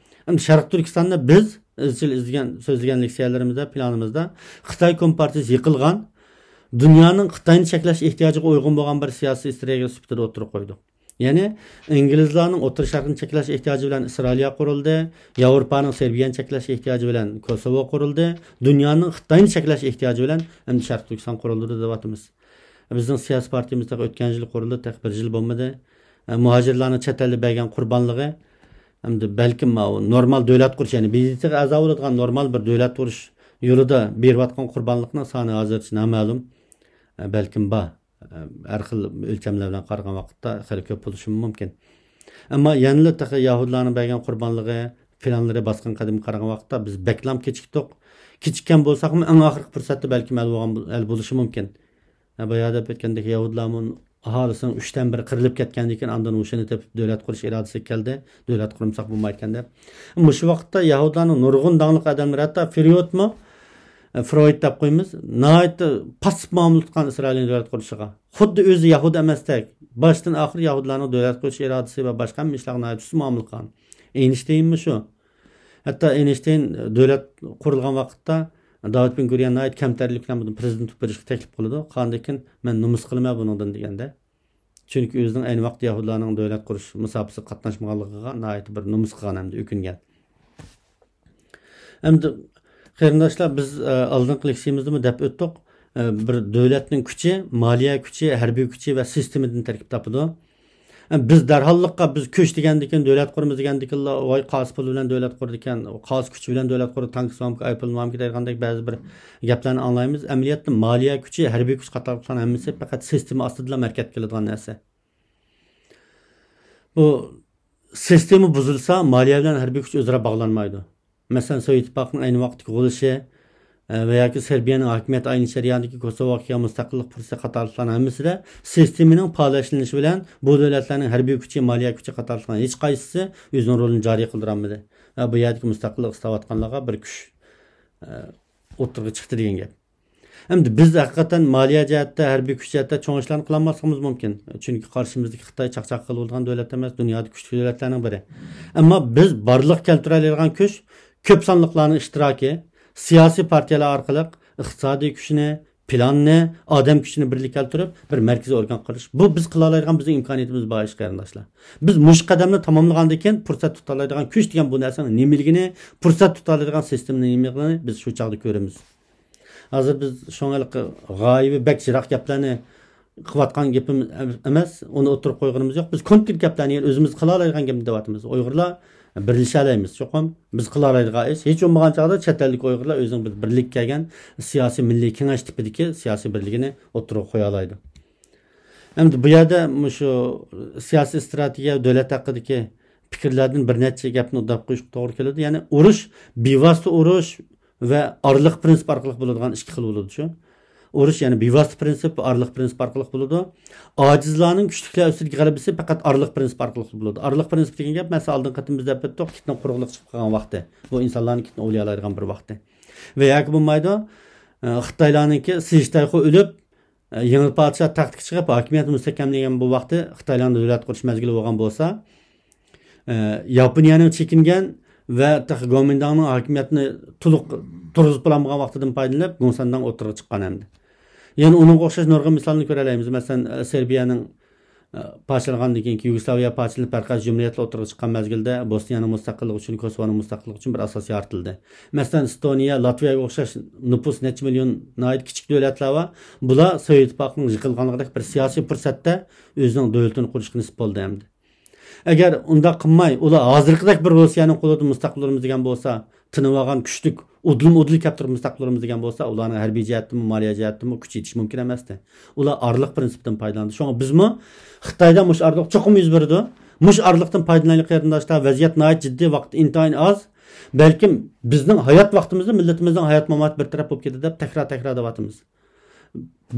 ئەمدى شەرقىي تۈركىستاندا بىز ئىزچىل ئىزدىگەن، سۆزلىگەن لېكسىيەلىرىمىزدە، پىلانىمىزدا خىتاي كومپارتىيىسى يىقىلغان، دۇنيانىڭ خىتاينى چەكلەش ئېھتىياجىغا ئۇيغۇن بولغان بىر سىياسىي ئىستراتېگىيە سۈپىتىدە ئوتتۇرىغا قويدۇق. يەنى ئىنگلىزلارنىڭ ئوتتۇرا شەرقنى چەكلەش ئېھتىياجى بىلەن ئىسرائىلىيە قۇرۇلدى، ياۋروپانىڭ سېربىيەنى چەكلەش ئېھتىياجى بىلەن كوسوۋو قۇرۇلدى، دۇنيانىڭ خىتاينى چەكلەش ئېھتىياجى بىلەن ئەمدى شەرقىي تۈركىستان قۇرۇلدى دەۋاتىمىز. بىزنىڭ سىياسىي پارتىيىمىز تېخى ئۆتكەن يىل قۇرۇلدى، تېخى بىر يىل بولمىدى. ئە، مۇھاجىرلارنىڭ چەت ئەلدە بەرگەن قۇربانلىقى، ئەمدى بەلكىم ماۋۇ نورمال دۆلەت قۇرۇش، يەنى بې دې تېغا ئەزا بولىدىغان نورمال بىر دۆلەت قۇرۇش يولىدا بېرىۋاتقان قۇربانلىقنىڭ سانى ھازىرچە نامەلۇم. ئە، بەلكىم بار. ئە، ھەر خىل ئۆلچەملەر بىلەن قارىغان ۋاقىتتا خېلى كۆپ بولۇشىمۇ مۇمكىن. ئەمما يەنىلا تېخى يەھۇدىيلارنىڭ بەرگەن قۇربانلىقى، پىلانلىرى، باسقان قەدىمىگە قارىغان ۋاقىتتا بىز بەكلام كېچىكتۇق. كېچىككەن بولساقمۇ، ئەڭ ئاخىرقى پۇرسەتتە بەلكىم ھەل بولغان، ھەل بولۇشى مۇمكىن. ھە، بايا دەپ ئۆتكەندەك، يەھۇدىيلارمۇ ئاھالىسىنىڭ ئۈچتىن بىرى قىرىلىپ كەتكەندىن كېيىن، ئاندىن ھوشىنى تېپىپ، دۆلەت قۇرۇش ئىرادىسىگە كەلدى. دۆلەت قۇرمىساق بولمايدىكەن دەپ. مۇشۇ ۋاقىتتا يەھۇدىيلارنىڭ نۇرغۇن داڭلىق ئادەملىرى، ھەتتا فرېيودمۇ، ئە، فرويد دەپ قويىمىز، ناھايىتى پاسسىپ مۇئامىلە تۇتقان ئىسرائىلنىڭ دۆلەت قۇرۇشىغا. خۇددى ئۆزى يەھۇدىي ئەمەستەك، باشتىن ئاخىر يەھۇدىيلارنىڭ دۆلەت قۇرۇش ئىرادىسى ۋە باشقا ھەممە ئىشلارغا ناھايىتى تۈز مۇئامىلە قىلغان. ئېينىشتېينمۇ شۇ. ھەتتا ئېينىشتېين دۆلەت قۇرۇلغان ۋاقىتتا داۋۇت بېن گۇرىيان ناھايىتى كەمتەرلىك بىلەن بۇنى پرېزىدېنت بولۇپ بېرىشكە تەكلىپ قىلىدۇ. قاندىكىن مەن نومۇس قىلىمەن بۇنىڭدىن دېگەندە. چۈنكى ئۆزىنىڭ ئەينى ۋاقىتتا يەھۇدىيلارنىڭ دۆلەت قۇرۇش مۇساپىسىگە قاتناشمىغانلىقىغا ناھايىتى بىر نومۇس قىلغان ھەمدە ئۆكۈنگەن. ئەمدى قېرىنداشلار، بىز، ئە، ئالدىنقى لېكسىيىمىزدىمۇ دەپ ئۆتتۇق. ئە، بىر دۆلەتنىڭ كۈچى، مالىيە كۈچى، ھەربىي كۈچى ۋە سىستېمىدىن تەركىب تاپىدۇ. ئە، بىز دەرھاللىققا، بىز كۈچ دېگەندىكىن، دۆلەت قۇرىمىز دېگەندىكىنلا، ۋاي، قازا پۇل بىلەن دۆلەت قۇرىدىكەن، قازا كۈچ بىلەن دۆلەت قۇرىدۇ، تانكىسى بارمىكى، ئاي پۇلى بارمىكى دەيدىغاندەك بەزى بىر گەپلەرنى ئاڭلايمىز. ئەمەلىيەتتە مالىيە كۈچى، ھەربىي كۈچ قاتارلىقلارنىڭ ھەممىسى پەقەت سىستېما ئاستىدىلا ھەرىكەتكە كېلىدىغان نەرسە. بۇ سىستېما بۇزۇلسا، مالىيە بىلەن ھەربىي كۈچ ئۆزئارا باغلانمايدۇ. مەسىلەن، سوۋېت ئىتتىپاقىنىڭ ئەينى ۋاقىتتىكى غۇلىشى، ئە، ۋە ياكى سېربىيەنىڭ ھاكىمىيەت ئايلىنىش جەريانىدىكى كوسوۋوغا كەلگەن مۇستەقىللىق پۇرسىتى قاتارلىقلارنىڭ ھەممىسىدە سىستېمىنىڭ پالەچلىنىشى بىلەن بۇ دۆلەتلەرنىڭ ھەربىي كۈچى، مالىيە كۈچى قاتارلىقلارنىڭ ھېچقايسىسى ئۆزىنىڭ رولىنى جارى قىلدۇرالمىدى. ۋە بۇ يەردىكى مۇستەقىللىق ئىستەۋاتقانلارغا بىر كۈچ، ئە، ئوتتۇرىغا چىقتى دېگەن گەپ. ئەمدى بىز ھەقىقەتەن مالىيە جەھەتتە، ھەربىي كۈچ جەھەتتە چوڭ ئىشلارنى قىلالماسلىقىمىز مۇمكىن. چۈنكى قارشىمىزدىكى خىتاي چاقچاق قىلىۋاتىدىغان دۆلەت ئەمەس، دۇنيادىكى كۈچلۈك دۆلەتلەرنىڭ بىرى. ئەمما بىز بارلىققا كەلتۈرەلەيدىغان كۈچ، كۆپ سانلىقلارنىڭ ئىشتىراكى، سىياسىي پارتىيەلەر ئارقىلىق ئىقتىسادىي كۈچنى، پىلاننى، ئادەم كۈچىنى بىرلىككە كەلتۈرۈپ، بىر مەركىزىي ئورگان قۇرۇش. بۇ بىز قىلالايدىغان، بىزنىڭ ئىمكانىيىتىمىز بار ئىش، قېرىنداشلار. بىز مۇشۇ قەدەمنى تاماملىغاندىن كېيىن، پۇرسەت تۇتالايدىغان كۈچ دېگەن بۇ نەرسىنىڭ نېمىلىكىنى، پۇرسەت تۇتالايدىغان سىستېمىنىڭ نېمىلىكىنى بىز شۇ چاغدا كۆرىمىز. ھازىر بىز شۇڭا ھېلىقى غايىۋى بەك يىراق گەپلەرنى قىلىۋاتقان گېپىمىز ئەمەس، ئۇنى ئوتتۇرىغا قويغىنىمىز يوق. بىز كونكرېت گەپلەرنى، يەنى ئۆزىمىز قىلالايدىغان گەپنى دەۋاتىمىز. ئۇيغۇرلار بىرلىشەلەيمىز چوقۇم. بىز قىلالايدىغان ئىش، ھېچ بولمىغان چاغدا چەت ئەلدىكى ئۇيغۇرلار ئۆزىنىڭ بىر بىرلىككە كەلگەن سىياسىي مىللىي كېڭەش تىپىدىكى سىياسىي بىرلىكىنى ئوتتۇرىغا قويالايدۇ. ئەمدى بۇ يەردە مۇشۇ سىياسىي ئىستراتېگىيە، دۆلەت ھەققىدىكى پىكىرلەردىن بىر نەچچە گەپنى ئۇدداپ قويۇشقا توغرا كېلىدۇ. يەنى ئۇرۇش، بىۋاسىتە ئۇرۇش ۋە ئارىلىق پىرىنسىپ ئارقىلىق بولىدىغان ئىككى خىل بولىدۇ شۇ. ئۇرۇش، يەنى بىۋاسىتە پىرىنسىپ ۋە ئارىلىق پىرىنسىپ ئارقىلىق بولىدۇ. ئاجىزلارنىڭ كۈچلۈكلەر ئۈستىدىكى غەلىبىسى پەقەت ئارىلىق پىرىنسىپ ئارقىلىق بولىدۇ. ئارىلىق پىرىنسىپ دېگەن گەپ، مەسىلەن، ئالدىنقى قېتىم بىز دەپ ئۆتتۇق، كىتنىڭ قۇرۇقلۇقى چىقىپ قالغان ۋاقتى. بۇ ئىنسانلارنىڭ كىتنى ئوۋلىيالايدىغان بىر ۋاقتى. ۋە ياكى بولمايدۇ، ئە، خىتايلارنىڭكى سى شىتايخۇ ئۆلۈپ، يېڭى پادىشاھ تەختكە چىقىپ، ھاكىمىيەتنى مۇستەھكەملىگەن بۇ ۋاقتى خىتايلارنىڭ دۆلەت قۇرۇش مەزگىلى بولغان بولسا، ياپونىيەنىڭ چېكىنگەن ۋە تېخى گومىنداڭنىڭ ھاكىمىيەتنى تولۇق تۇرغۇزۇپ بولالمىغان ۋاقتىدىن پايدىلىنىپ، گوڭسەنداڭ ئوتتۇرىغا چىققان ئەمدى. يەنە ئۇنىڭغا ئوخشاش نۇرغۇن مىسالنى كۆرەلەيمىز. مەسىلەن، سېربىيەنىڭ پارچىلانغاندىن كېيىنكى يۇگوسلاۋىيە پارچىلىنىپ، ھەر قايسى جۇمھۇرىيەتلەر ئوتتۇرىغا چىققان مەزگىلدە، بوسنىيەنىڭ مۇستەقىللىقى ئۈچۈن، كوسوۋونىڭ مۇستەقىللىقى ئۈچۈن بىر ئاساس يارىتىلدى. مەسىلەن، ئېستونىيە، لاتۋىيەگە ئوخشاش نوپۇس نەچچە مىليون ناھايىتى كىچىك دۆلەتلەر بار. بۇلار سوۋېت ئىتتىپاقىنىڭ يىقىلغانلىقىدەك بىر سىياسىي پۇرسەتتە ئۆزىنىڭ دۆلىتىنى قۇرۇشقا نېسىپ بولدى ئەمدى. ئەگەر ئۇنداق قىلماي، ئۇلار ھازىرقىدەك بىر روسىيەنىڭ قولىدا مۇستەقىل بولىمىز دېگەن بولسا، تىنىۋالغان كۈچلۈك، ئۇدۇلمۇ ئۇدۇل كەپ تۇرۇپ مۇستەقىل بولىمىز دېگەن بولسا، ئۇلارنىڭ ھەربىي جەھەتتىنمۇ، مالىيە جەھەتتىنمۇ كۈچ يېتىشى مۇمكىن ئەمەستى. ئۇلار ئارىلىق پىرىنسىپتىن پايدىلاندى. شۇڭا بىزمۇ خىتايدا مۇشۇ ئارىلىق چوقۇم يۈز بېرىدۇ. مۇشۇ ئارىلىقتىن پايدىلايلى قېرىنداشلار، ۋەزىيەت ناھايىتى جىددىي، ۋاقىت ئىنتايىن ئاز. بەلكىم بىزنىڭ ھايات ۋاقتىمىزدا مىللىتىمىزنىڭ ھايات ماماتى بىر تەرەپ بولۇپ كېتىدۇ دەپ تەكرار-تەكرار دەۋاتىمىز.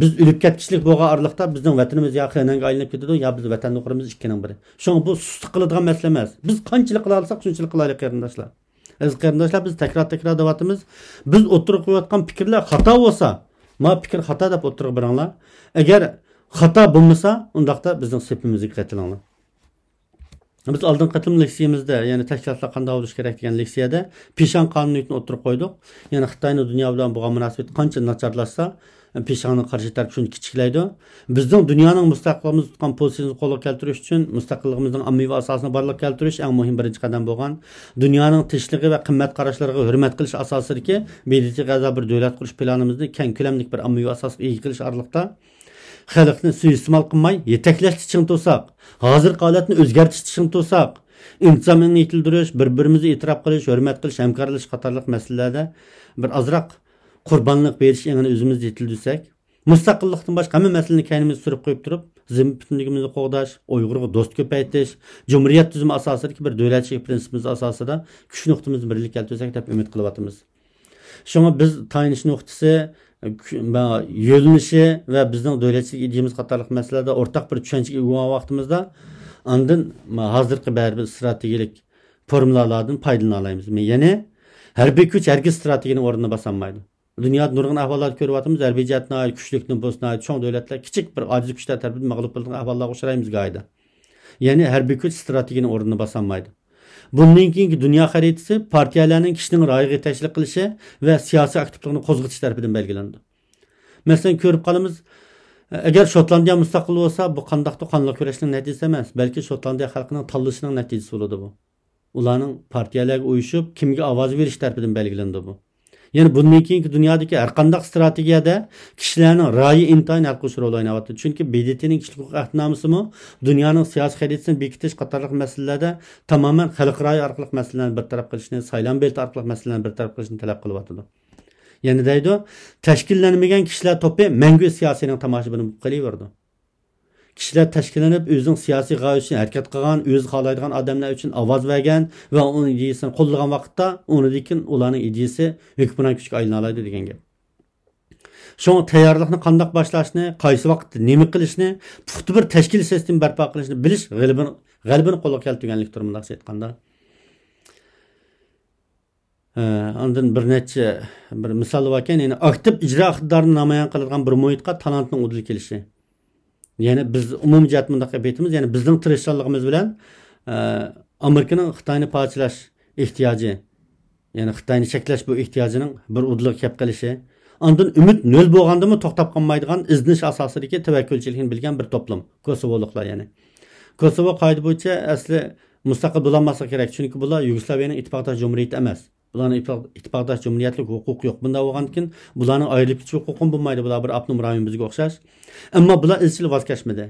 بىز ئۆلۈپ كەتكۈچىلىك بولغان ئارىلىقتا بىزنىڭ ۋەتىنىمىز يا خېنەنگە ئايلىنىپ كېتىدۇ، يا بىز ۋەتەندىن قۇرىمىز، ئىككىنىڭ بىرى. شۇڭا بۇ سۇسلۇق قىلىدىغان مەسىلە ئەمەس. بىز قانچىلىك قىلالىساق، شۇنچىلىك قىلايلى، قېرىنداشلار. ئەزىز قېرىنداشلار، بىز تەكرار-تەكرار دەۋاتىمىز. بىز ئوتتۇرىغا قويۇۋاتقان پىكىرلەر خاتا بولسا، ما پىكىر خاتا دەپ ئوتتۇرىغا بېرىڭلار. ئەگەر خاتا بولمىسا، ئۇنداقتا بىزنىڭ سېپىمىزگە قېتىلىڭلار. بىز ئالدىنقى قېتىم لېكسىيەمىزدە، يەنى تەشكىلاتلار قانداق بولۇشى كېرەك دېگەن لېكسىيەدە پىشاڭ قانۇنىيىتىنى ئوتتۇرىغا قويدۇق. يەنى خىتاينىڭ دۇنيا بىلەن بولغان مۇناسىۋىتى قانچە ناچارلاشسا، پىشاڭنىڭ قارشى تەرىپى شۇنچە كىچىكلەيدۇ. بىزنىڭ دۇنيانىڭ مۇستەقىللىقىمىزنى تۇتقان پوزىتسىيىمىزنى قولغا كەلتۈرۈش ئۈچۈن مۇستەقىللىقىمىزنىڭ ئاممىۋى ئاساسىنى بارلىققا كەلتۈرۈش ئەڭ مۇھىم بىرىنچى قەدەم بولغان. دۇنيانىڭ تىنچلىقى ۋە قىممەت قاراشلىرىغا ھۆرمەت قىلىش ئاساسىدىكى ب د ت غا ئەزا بىر دۆلەت قۇرۇش پىلانىمىزنى كەڭ كۆلەملىك بىر ئاممىۋى ئاساسقا ئىگە قىلىش ئارىلىقتا، خەلقنى سۇيىئىستېمال قىلماي، يېتەكلەشتە چىڭ تۇرساق، ھازىرقى ھالەتنى ئۆزگەرتىشتە چىڭ تۇرساق، ئىنتىزام ئېڭىنى يېتىلدۈرۈش، بىر-بىرىمىزنى ئېتىراپ قىلىش، ھۆرمەت قىلىش، ھەمكارلىشىش قاتارلىق مەسىلىلەردە بىر ئازراق قۇربانلىق بېرىش ئېڭىنى ئۆزىمىز يېتىلدۈرسەك، مۇستەقىللىقتىن باشقا ھەممە مەسىلىنى كەينىمىزگە سۈرۈپ قويۇپ تۇرۇپ، زېمىن پۈتۈنلۈكىمىزنى قوغداش، ئۇيغۇرغا دوست كۆپەيتىش، جۇمھۇرىيەت تۈزۈمى ئاساسىدىكى بىر دۆلەتچىلىك پىرىنسىپىمىز ئاساسىدا كۈچ نۇقتىمىزنى بىرلىككە كەلتۈرسەك دەپ ئۈمىد قىلىۋاتىمىز. شۇڭا بىز تايىنىش نۇقتىسى، يۆنىلىشى ۋە بىزنىڭ دۆلەتچىلىك ئىدىيەمىز قاتارلىق مەسىلىلەردە ئورتاق بىر چۈشەنچىگە ئىگە بولغان ۋاقتىمىزدا، ئاندىن ھازىرقى بەرىبىر ئىستراتېگىيەلىك فورمۇلالاردىن پايدىلىنالايمىز. يەنى ھەربىي كۈچ ھەرگىز ئىستراتېگىيەنىڭ ئورنىنى باسالمايدۇ. دۇنيادا نۇرغۇن ئەھۋاللاردا كۆرۈۋاتىمىز، ھەربىي جەھەتتىن ناھايىتى كۈچلۈك نوپۇس، ناھايىتى چوڭ دۆلەتلەر كىچىك بىر ئاجىز كۈچلەر تەرىپىدىن مەغلۇپ بولىدىغان ئەھۋاللارغا ئۇچرايمىز گاھىدا. يەنى ھەربىي كۈچ ئىستراتېگىيەنىڭ ئورنىنى باسالمايدۇ. بۇندىن كېيىنكى دۇنيا خەرىتىسى پارتىيەلەرنىڭ كىشىنىڭ رايىغا يېتەكچىلىك قىلىشى ۋە سىياسىي ئاكتىپلىقىنى قوزغىتىش تەرىپىدىن بەلگىلىنىدۇ. مەسىلەن، كۆرۈپ قالىمىز، ئەگەر شوتلاندىيە مۇستەقىل بولسا، بۇ قانداقتۇر قانلىق كۈرەشنىڭ نەتىجىسى ئەمەس، بەلكى شوتلاندىيە خەلقىنىڭ تاللىشىنىڭ نەتىجىسى بولىدۇ بۇ. ئۇلارنىڭ پارتىيەلەرگە ئۇيۇشۇپ، كىمگە ئاۋاز بېرىش تەرىپىدىن بەلگىلىنىدۇ بۇ. يەنى بۇندىن كېيىنكى دۇنيادىكى ھەر قانداق ئىستراتېگىيەدە كىشىلەرنىڭ رايى ئىنتايىن ھەل قىلغۇچ رول ئويناۋاتىدۇ. چۈنكى ب د ت نىڭ كىشىلىك ھوقۇق ئەھدىنامىسىمۇ دۇنيانىڭ سىياسىي خەرىتىسىنى بېكىتىش قاتارلىق مەسىلىلەردە تامامەن خەلق رايى ئارقىلىق مەسىلىلەرنى بىر تەرەپ قىلىشنى، سايلام بېلىتى ئارقىلىق مەسىلىلەرنى بىر تەرەپ قىلىشنى تەلەپ قىلىۋاتىدۇ. يەنە دەيدۇ، تەشكىللەنمىگەن كىشىلەر توپى مەڭگۈ سىياسىينىڭ تاماشىبىنى بولۇپ قېلىۋېرىدۇ. كىشىلەر تەشكىللىنىپ، ئۆزىنىڭ سىياسىي غايىسى ئۈچۈن ھەرىكەت قىلغان، ئۆزى خالايدىغان ئادەملەر ئۈچۈن ئاۋاز بەرگەن ۋە ئۇنىڭ ئىدىيىسىنى قوللىغان ۋاقىتتا، ئۇنىڭدىن كېيىن ئۇلارنىڭ ئىدىيىسى ھۆكۈمران كۈچكە ئايلىنالايدۇ دېگەن گەپ. شۇڭا تەييارلىقنى قانداق باشلاشنى، قايسى ۋاقىتتا نېمە قىلىشنى، پۇختا بىر تەشكىلىي سىستېما بەرپا قىلىشنى بىلىش غەلىبىنى، غەلىبىنى قولغا كەلتۈرگەنلىكتۇر، مۇنداقچە ئېيتقاندا. ئە، ئاندىن بىر نەچچە، بىر مىسال باركەن، يەنى ئاكتىپ ئىجرا ئىقتىدارىنى نامايان قىلىدىغان بىر مۇھىتقا تالانتنىڭ ئۇدۇل كېلىشى. يەنى بىز ئومۇمىي جەھەتتە مۇنداق دەپ ئېيتىمىز، يەنى بىزنىڭ تىرىشچانلىقىمىز بىلەن، ئە، ئامېرىكىنىڭ خىتاينى پارچىلاش ئېھتىياجى، يەنى خىتاينى چەكلەش بۇ ئېھتىياجىنىڭ بىر ئۇدۇلىغا كەپ قېلىشى. ئاندىن ئۈمىد نۆل بولغاندىمۇ توختاپ قالمايدىغان ئىزدىنىش ئاساسىدىكى تەۋەككۈلچىلىكنى بىلگەن بىر توپلۇم، كوسوۋولۇقلار يەنى. كوسوۋو قائىدە بويىچە ئەسلى مۇستەقىل بولالماسلىقى كېرەك، چۈنكى بۇلار يۇگوسلاۋىيەنىڭ ئىتتىپاقداش جۇمھۇرىيىتى ئەمەس. بۇلارنىڭ ئىتتىپاق-، ئىتتىپاقداش جۇمھۇرىيەتلىك ھوقۇقى يوق. بۇنداق بولغاندىكىن، بۇلارنىڭ ئايرىلىپ كېتىش ھوقۇقىمۇ بولمايدۇ. بۇلار بىر ئاپتونوم رايون بىزگە ئوخشاش. ئەمما بۇلار ئىزچىل ۋاز كەچمىدى.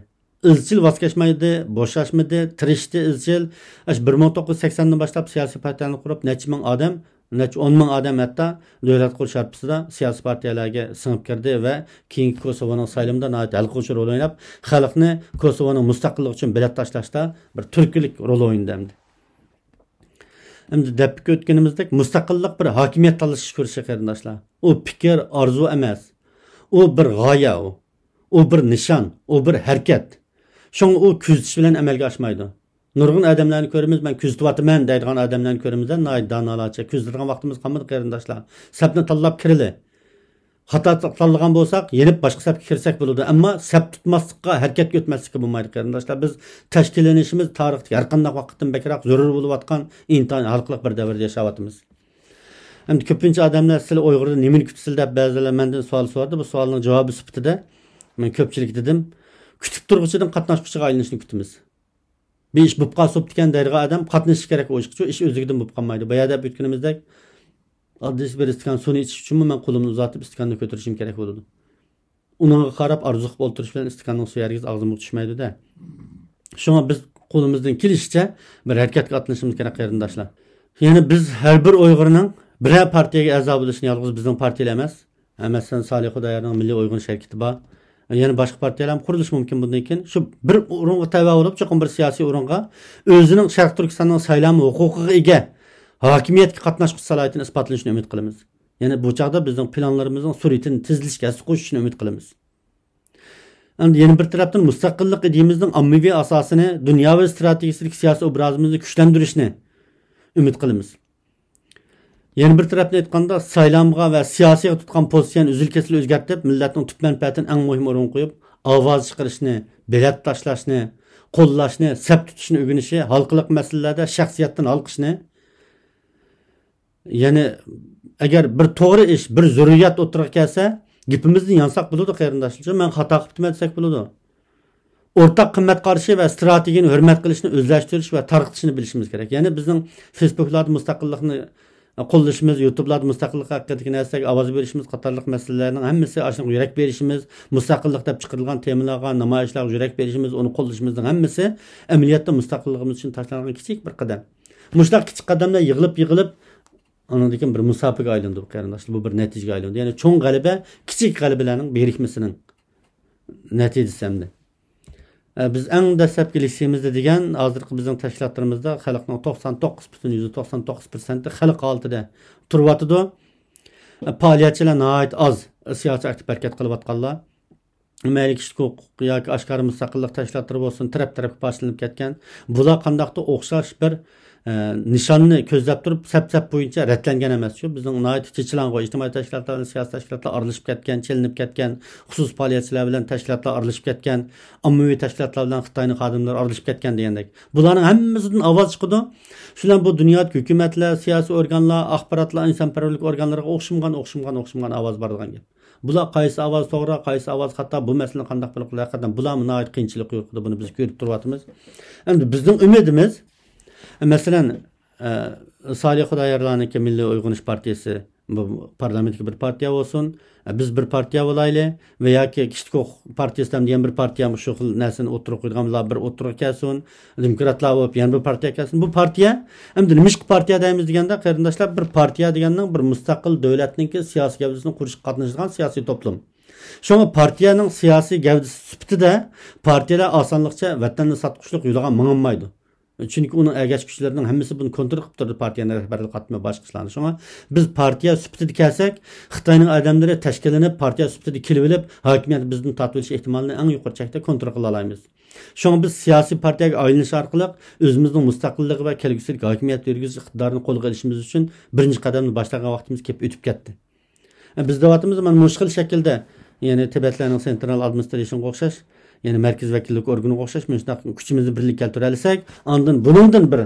ئىزچىل ۋاز كەچمەيدۇ، بوشاشمىدى، تىرىشتى ئىزچىل. ئاشۇ بىر مىڭ توققۇز يۈز سەكسەندىن باشلاپ سىياسىي پارتىيەلەرنى قۇرۇپ، نەچچە مىڭ ئادەم، نەچچە ئون مىڭ ئادەم ھەتتا دۆلەت قۇرۇش ھارپىسىدا سىياسىي پارتىيەلەرگە سىڭىپ كىردى ۋە كېيىنكى كوسوۋونىڭ سايلىمىدا ناھايىتى ھەل قىلغۇچ رول ئويناپ، خەلقنى كوسوۋونىڭ مۇستەقىللىقى ئۈچۈن بېلەت تاشلاشتا بىر تۈرتكىلىك رول ئوينىدى ئەمدى. ئەمدى دەپ ئۆتكىنىمىزدەك، مۇستەقىللىق بىر ھاكىمىيەت تالىشىش كۈرىشى، قېرىنداشلار. ئۇ پىكىر، ئارزۇ ئەمەس. ئۇ بىر غايە ئۇ. ئۇ بىر نىشان، ئۇ بىر ھەرىكەت. شۇڭا ئۇ كۆزىتىش بىلەن ئەمەلگە ئاشمايدۇ. نۇرغۇن ئادەملەرنى كۆرىمىز، مەن كۆزىتىۋاتىمەن دەيدىغان ئادەملەرنى كۆرىمىز-دە، ناھايىتى دانالارچە. كۆزىتىدىغان ۋاقتىمىز قالمىدى، قېرىنداشلار. سەپنى تاللاپ كىرىلى. خاتا تاللىغان بولساق، يېنىپ باشقا سەپكە كىرسەك بولىدۇ. ئەمما سەپ تۇتماسلىققا، ھەرىكەتكە ئۆتمەسلىككە بولمايدۇ، قېرىنداشلار. بىز تەشكىللىنىشىمىز تارىختىكى ھەر قانداق ۋاقىتتىن بەكرەك زۆرۈر بولۇۋاتقان ئىنتايىن ھالقىلىق بىر دەۋردە ياشاۋاتىمىز. ئەمدى كۆپىنچە ئادەملەر، «سىلەر ئۇيغۇردىن نېمىنى كۈتىسىلەر؟» دەپ بەزىلەر مەندىن سوئال سورىدى. بۇ سوئالنىڭ جاۋابى سۈپىتىدە مەن كۆپچىلىككە دېدىم، «كۈتۈپ تۇرغۇچىدىن قاتناشقۇچىغا ئايلىنىشنى كۈتىمىز.» بىر ئىش بولۇپ قالسا بوپتىكەن دەيدىغان ئادەم قاتنىشىشى كېرەك ئۇ ئىشقا، شۇ ئىش ئۆزلۈكىدىن بولۇپ قالمايدۇ. بايا دەپ ئۆتكىنىمىزدەك، ئاددىيسى بىر ئىستاكان سۇنى ئىچىش ئۈچۈنمۇ مەن قولۇمنى ئۇزارتىپ ئىستاكاننى كۆتۈرۈشۈم كېرەك بولىدۇ. ئۇنىڭغا قاراپ ئارزۇ قىلىپ ئولتۇرۇش بىلەن ئىستاكاننىڭ سۇيى ھەرگىز ئاغزىمغا چۈشمەيدۇ-دە. شۇڭا بىز قولىمىزدىن كېلىشىچە بىر ھەرىكەتكە ئاتلىنىشىمىز كېرەك، قېرىنداشلار. يەنى بىز ھەر بىر ئۇيغۇرنىڭ بىرەر پارتىيەگە ئەزا بولۇشىنى، يالغۇز بىزنىڭ پارتىيىلەر ئەمەس، مەسىلەن، سالىھ خۇدايارنىڭ مىللىي ئويغىنىش ھەرىكىتى بار. يەنە باشقا پارتىيەلەرمۇ قۇرۇلۇشى مۇمكىن بۇندىن كېيىن. شۇ بىر ئورۇنغا تەۋە بولۇپ، چوقۇم بىر سىياسىي ئورۇنغا، ئۆزىنىڭ شەرقىي تۈركىستاننىڭ سايلام ھوقۇقىغا ئىگە، ھاكىمىيەتكە قاتناشقۇچى سالاھىيىتىنى ئىسپاتلىنىشىنى ئۈمىد قىلىمىز. يەنى بۇ چاغدا بىزنىڭ پىلانلىرىمىزنىڭ سۈرئىتىنى، تېزلىشىشىگە ھەسسە قوشۇشىنى ئۈمىد قىلىمىز. ئەمدى يەنە بىر تەرەپتىن، مۇستەقىللىق ئىدىيىمىزنىڭ ئاممىۋى ئاساسىنى، دۇنياۋى ستراتېگىيىسىدىكى سىياسىي ئوبرازىمىزنى كۈچلەندۈرۈشنى ئۈمىد قىلىمىز. يەنە بىر تەرەپتىن ئېيتقاندا، سايلامغا ۋە سىياسىيغا تۇتقان پوزىتسىيەنى ئۈزۈل-كېسىل ئۆزگەرتىپ، مىللەتنىڭ تۈپ مەنپەئەتىنى ئەڭ مۇھىم ئورۇنغا قويۇپ، ئاۋاز چىقىرىشنى، بېلەت تاشلاشنى، قوللاشنى، سەپ تۇتۇشنى ئۆگىنىشى، ھالقىلىق مەسىلىلەردە شەخسىيەتتىن ھالقىشنى، يەنى ئەگەر بىر توغرا ئىش، بىر زۆرۈرىيەت ئوتتۇرىغا كەلسە، گېپىمىزدىن يانساق بولىدۇ، قېرىنداشلار. مەن خاتا قىپتىمەن دېسەك بولىدۇ. ئورتاق قىممەت قارىشى ۋە ستراتېگىيەنى ھۆرمەت قىلىشنى ئۆزلەشتۈرۈش ۋە تارقىتىشنى بىلىشىمىز كېرەك. يەنى بىزنىڭ فېيسبۇكلاردا مۇستەقىللىقنى قوللىشىمىز، يۇتۇبلاردا مۇستەقىللىق ھەققىدىكى نەرسىلەرگە ئاۋاز بېرىشىمىز قاتارلىق مەسىلىلەرنىڭ ھەممىسى، ئاشۇنىڭغا يۈرەك بېرىشىمىز، مۇستەقىللىق دەپ چىقىرىلغان تېمىلارغا، نامايىشلارغا يۈرەك بېرىشىمىز، ئۇنى قوللىشىمىزنىڭ ھەممىسى ئەمەلىيەتتە مۇستەقىللىقىمىز ئۈچۈن تاشلانغان كىچىك بىر قەدەم. مۇشۇنداق كىچىك قەدەملەر يىغىلىپ، يىغىلىپ، ئانىڭدىن كېيىن بىر مۇساپىگە ئايلىنىدۇ، بۇ قېرىنداشلار. بۇ بىر نەتىجىگە ئايلىنىدۇ. يەنى چوڭ غەلىبە كىچىك غەلىبىلەرنىڭ بىرىكمىسىنىڭ نەتىجىسى ئەمدى. ئە، بىز ئەڭ دەسلەپكى لېكسىيىمىزدە دېگەن، ھازىرقى بىزنىڭ تەشكىلاتلىرىمىزدا خەلقنىڭ توقسان توققۇز پۈتۈن يۈزدىن توقسان توققۇز پىرسەنتى خەلق ھالىتىدە تۇرۇۋاتىدۇ. ئە، پائالىيەتچىلەر ناھايىتى ئاز، سىياسىي ئاكتىپ ھەرىكەت قىلىۋاتقانلار. مەيلى كىشىلىك ھوقۇق ياكى ئاشكارا مۇستەقىللىق تەشكىلاتلىرى بولسۇن، تەرەپ-تەرەپكە پارچىلىنىپ كەتكەن. بۇلار قانداقتۇر ئوخشاش بىر، ئە، نىشاننى كۆزلەپ تۇرۇپ، سەپ-سەپ بويىچە رەتلەنگەن ئەمەس. شۇ بىزنىڭ ناھايىتى چېچىلاڭغۇ ئىجتىمائىي تەشكىلاتلار بىلەن سىياسىي تەشكىلاتلار ئارىلىشىپ كەتكەن، چېلىنىپ كەتكەن، خۇسۇسىي پائالىيەتچىلەر بىلەن تەشكىلاتلار ئارىلىشىپ كەتكەن، ئاممىۋى تەشكىلاتلار بىلەن خىتاينىڭ خادىملىرى ئارىلىشىپ كەتكەن دېگەندەك. بۇلارنىڭ ھەممىسىدىن ئاۋاز چىقىدۇ. شۇ بىلەن بۇ دۇنيادىكى ھۆكۈمەتلەر، سىياسىي ئورگانلار، ئاخباراتلار، ئىنسانپەرۋەرلىك ئورگانلىرىغا ئوخشىمىغان، ئوخشىمىغان، ئوخشىمىغان ئاۋاز بارىدىغان گەپ. بۇلار قايسى ئاۋاز توغرا، قايسى ئاۋاز خاتا، بۇ مەسىلىنى قانداق بىر قىلىش، ھەقىقەتەن بۇلارمۇ ناھايىتى قىيىنچىلىق يورۇقىدۇ، بۇنى بىز كۆرۈپ تۇرۇۋاتىمىز. ئەمدى بىزنىڭ ئۈمىدىمىز، مەسىلەن، ئە، سالىھ خۇدايارلارنىڭكى مىللىي ئويغىنىش پارتىيىسى، بۇ پارلامېنتتىكى بىر پارتىيە بولسۇن، ئە، بىز بىر پارتىيە بولايلى ۋە ياكى كىشىلىك ھوقۇق پارتىيىسى دەپ يەنە بىر پارتىيە شۇ خىل نەرسىنى ئوتتۇرىغا قويىدىغان بىر ئوتتۇرىغا كەلسۇن، دېموكراتلار بولۇپ يەنە بىر پارتىيە كەلسۇن. بۇ پارتىيە، ئەمدى نېمىشقا پارتىيە دەيمىز دېگەندە، قېرىنداشلار، بىر پارتىيە دېگەننىڭ بىر مۇستەقىل دۆلەتنىڭكى سىياسىي گەۋدىسىنى قۇرۇشقا قاتنىشىدىغان سىياسىي توپلۇم. شۇڭا پارتىيەنىڭ سىياسىي گەۋدىسى سۈپىتىدە پارتىيەلەر ئاسانلىقچە ۋەتەننى ساتقۇچىلىق يولىغا ماڭالمايدۇ. چۈنكى ئۇنىڭ ئەگەش كۈچلىرىنىڭ ھەممىسى بۇنى كونترول قىلىپ تۇرىدۇ، پارتىيەنىڭ رەھبەرلىك قاتلىمى، باشقا ئىشلارنى. شۇڭا بىز پارتىيە سۈپىتىدە كەلسەك، خىتاينىڭ ئادەملىرى تەشكىللىنىپ، پارتىيە سۈپىتىدە كېلىۋېلىپ، ھاكىمىيەت بىزدىن تارتىۋېلىش ئېھتىمالىنى ئەڭ يۇقىرى چەكتە كونترول قىلالايمىز. شۇڭا بىز سىياسىي پارتىيەگە ئايلىنىش ئارقىلىق ئۆزىمىزنىڭ مۇستەقىللىقى ۋە كەلگۈسىدىكى ھاكىمىيەت يۈرگۈزۈش ئىقتىدارىنى قولغا ئېلىشىمىز ئۈچۈن بىرىنچى قەدەمنى باشلىغان ۋاقتىمىز كېلىپ ئۆتۈپ كەتتى. بىز دەۋاتىمىز، مانا مۇشۇ خىل شەكىلدە، يەنى تىبەتلەرنىڭ سېنترال ئادمىنىسترېيشنغا ئوخشاش، يەنى مەركىزىي ۋەكىللىك ئورگىنىغا ئوخشاش مۇشۇنداق كۈچىمىزنى بىرلىككە كەلتۈرەلىسەك، ئاندىن بۇنىڭدىن بىر،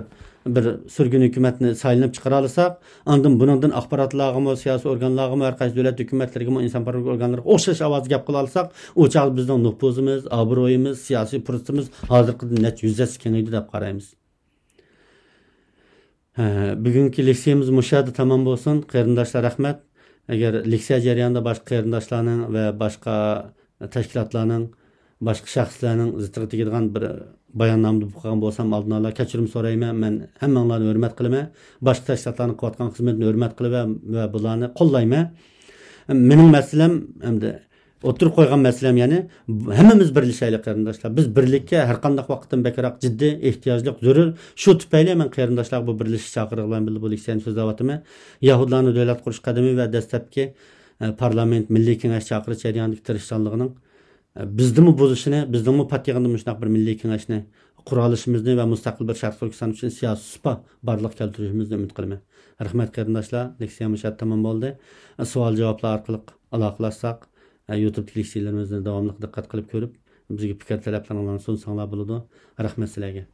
بىر سۈرگۈن ھۆكۈمەتنى سايلىنىپ چىقىرالىساق، ئاندىن بۇنىڭدىن ئاخباراتلارغىمۇ، سىياسىي ئورگانلارغىمۇ، ھەر قايسى دۆلەت ھۆكۈمەتلىرىگىمۇ، ئىنسانپەرۋەرلىك ئورگانلىرىغا ئوخشاش ئاۋازدا گەپ قىلالىساق، ئۇ چاغدا بىزنىڭ نوپۇزىمىز، ئابرۇيىمىز، سىياسىي پۇرسىتىمىز ھازىرقىدىن نەچچە يۈز ھەسسە كېڭىيدۇ دەپ قارايمىز. ھە، بۈگۈنكى لېكسىيەمىز مۇشۇ يەردە تامام بولسۇن. قېرىنداشلار، رەھمەت. ئەگەر لېكسىيە جەريانىدا باشقا قېرىنداشلارنىڭ ۋە باشقا تەشكىلاتلارنىڭ باشقا شەخسلەرنىڭ زىتىغا تېگىدىغان بىر باياننامىدا بولۇپ قالغان بولسام، ئالدىنئالا كەچۈرۈم سورايمەن. مەن ھەممىڭلارنى ھۆرمەت قىلىمەن. باشقا تەشكىلاتلارنىڭ قىلىۋاتقان خىزمىتىنى ھۆرمەت قىلىمەن ۋە بۇلارنى قوللايمەن. مېنىڭ مەسىلەم ئەمدى، ئوتتۇرىغا قويغان مەسىلەم، يەنى ھەممىمىز بىرلىشەيلى، قېرىنداشلار. بىز بىرلىككە ھەر قانداق ۋاقىتتىن بەكرەك جىددىي، ئېھتىياجلىق، زۆرۈر. شۇ تۈپەيلى مەن قېرىنداشلارغا بۇ بىرلىشىش چاقىرىقى بىلەن بىللە بۇ لېكسىيەنى سۆزلەۋاتىمەن. يەھۇدىيلارنىڭ دۆلەت قۇرۇش قەدىمى ۋە دەسلەپكى، ئە، پارلامېنت، مىللىي كېڭەش چاقىرىش جەريانىدىكى تىرىشچانلىقىنىڭ، ئە، بىزدىمۇ بولۇشىنى، بىزنىڭمۇ پات يېغىندا مۇشۇنداق بىر مىللىي كېڭەشنى قۇرالىشىمىزنى ۋە مۇستەقىل بىر شەرقىي تۈركىستان ئۈچۈن سىياسىي سۇپا بارلىققا كەلتۈرۈشىمىزنى ئۈمىد قىلىمەن. رەھمەت، قېرىنداشلار. لېكسىيە مۇشۇ يەردە تامام بولدى. سوئال-جاۋابلار ئارقىلىق ئالاقىلەشسەك، يۇتۇبتىكى لېكسىيەلىرىمىزنى داۋاملىق دىققەت قىلىپ كۆرۈپ، بىزگە پىكىر-تەلەپلىرىڭلارنى سۇنساڭلار بولىدۇ. رەھمەت سىلەرگە.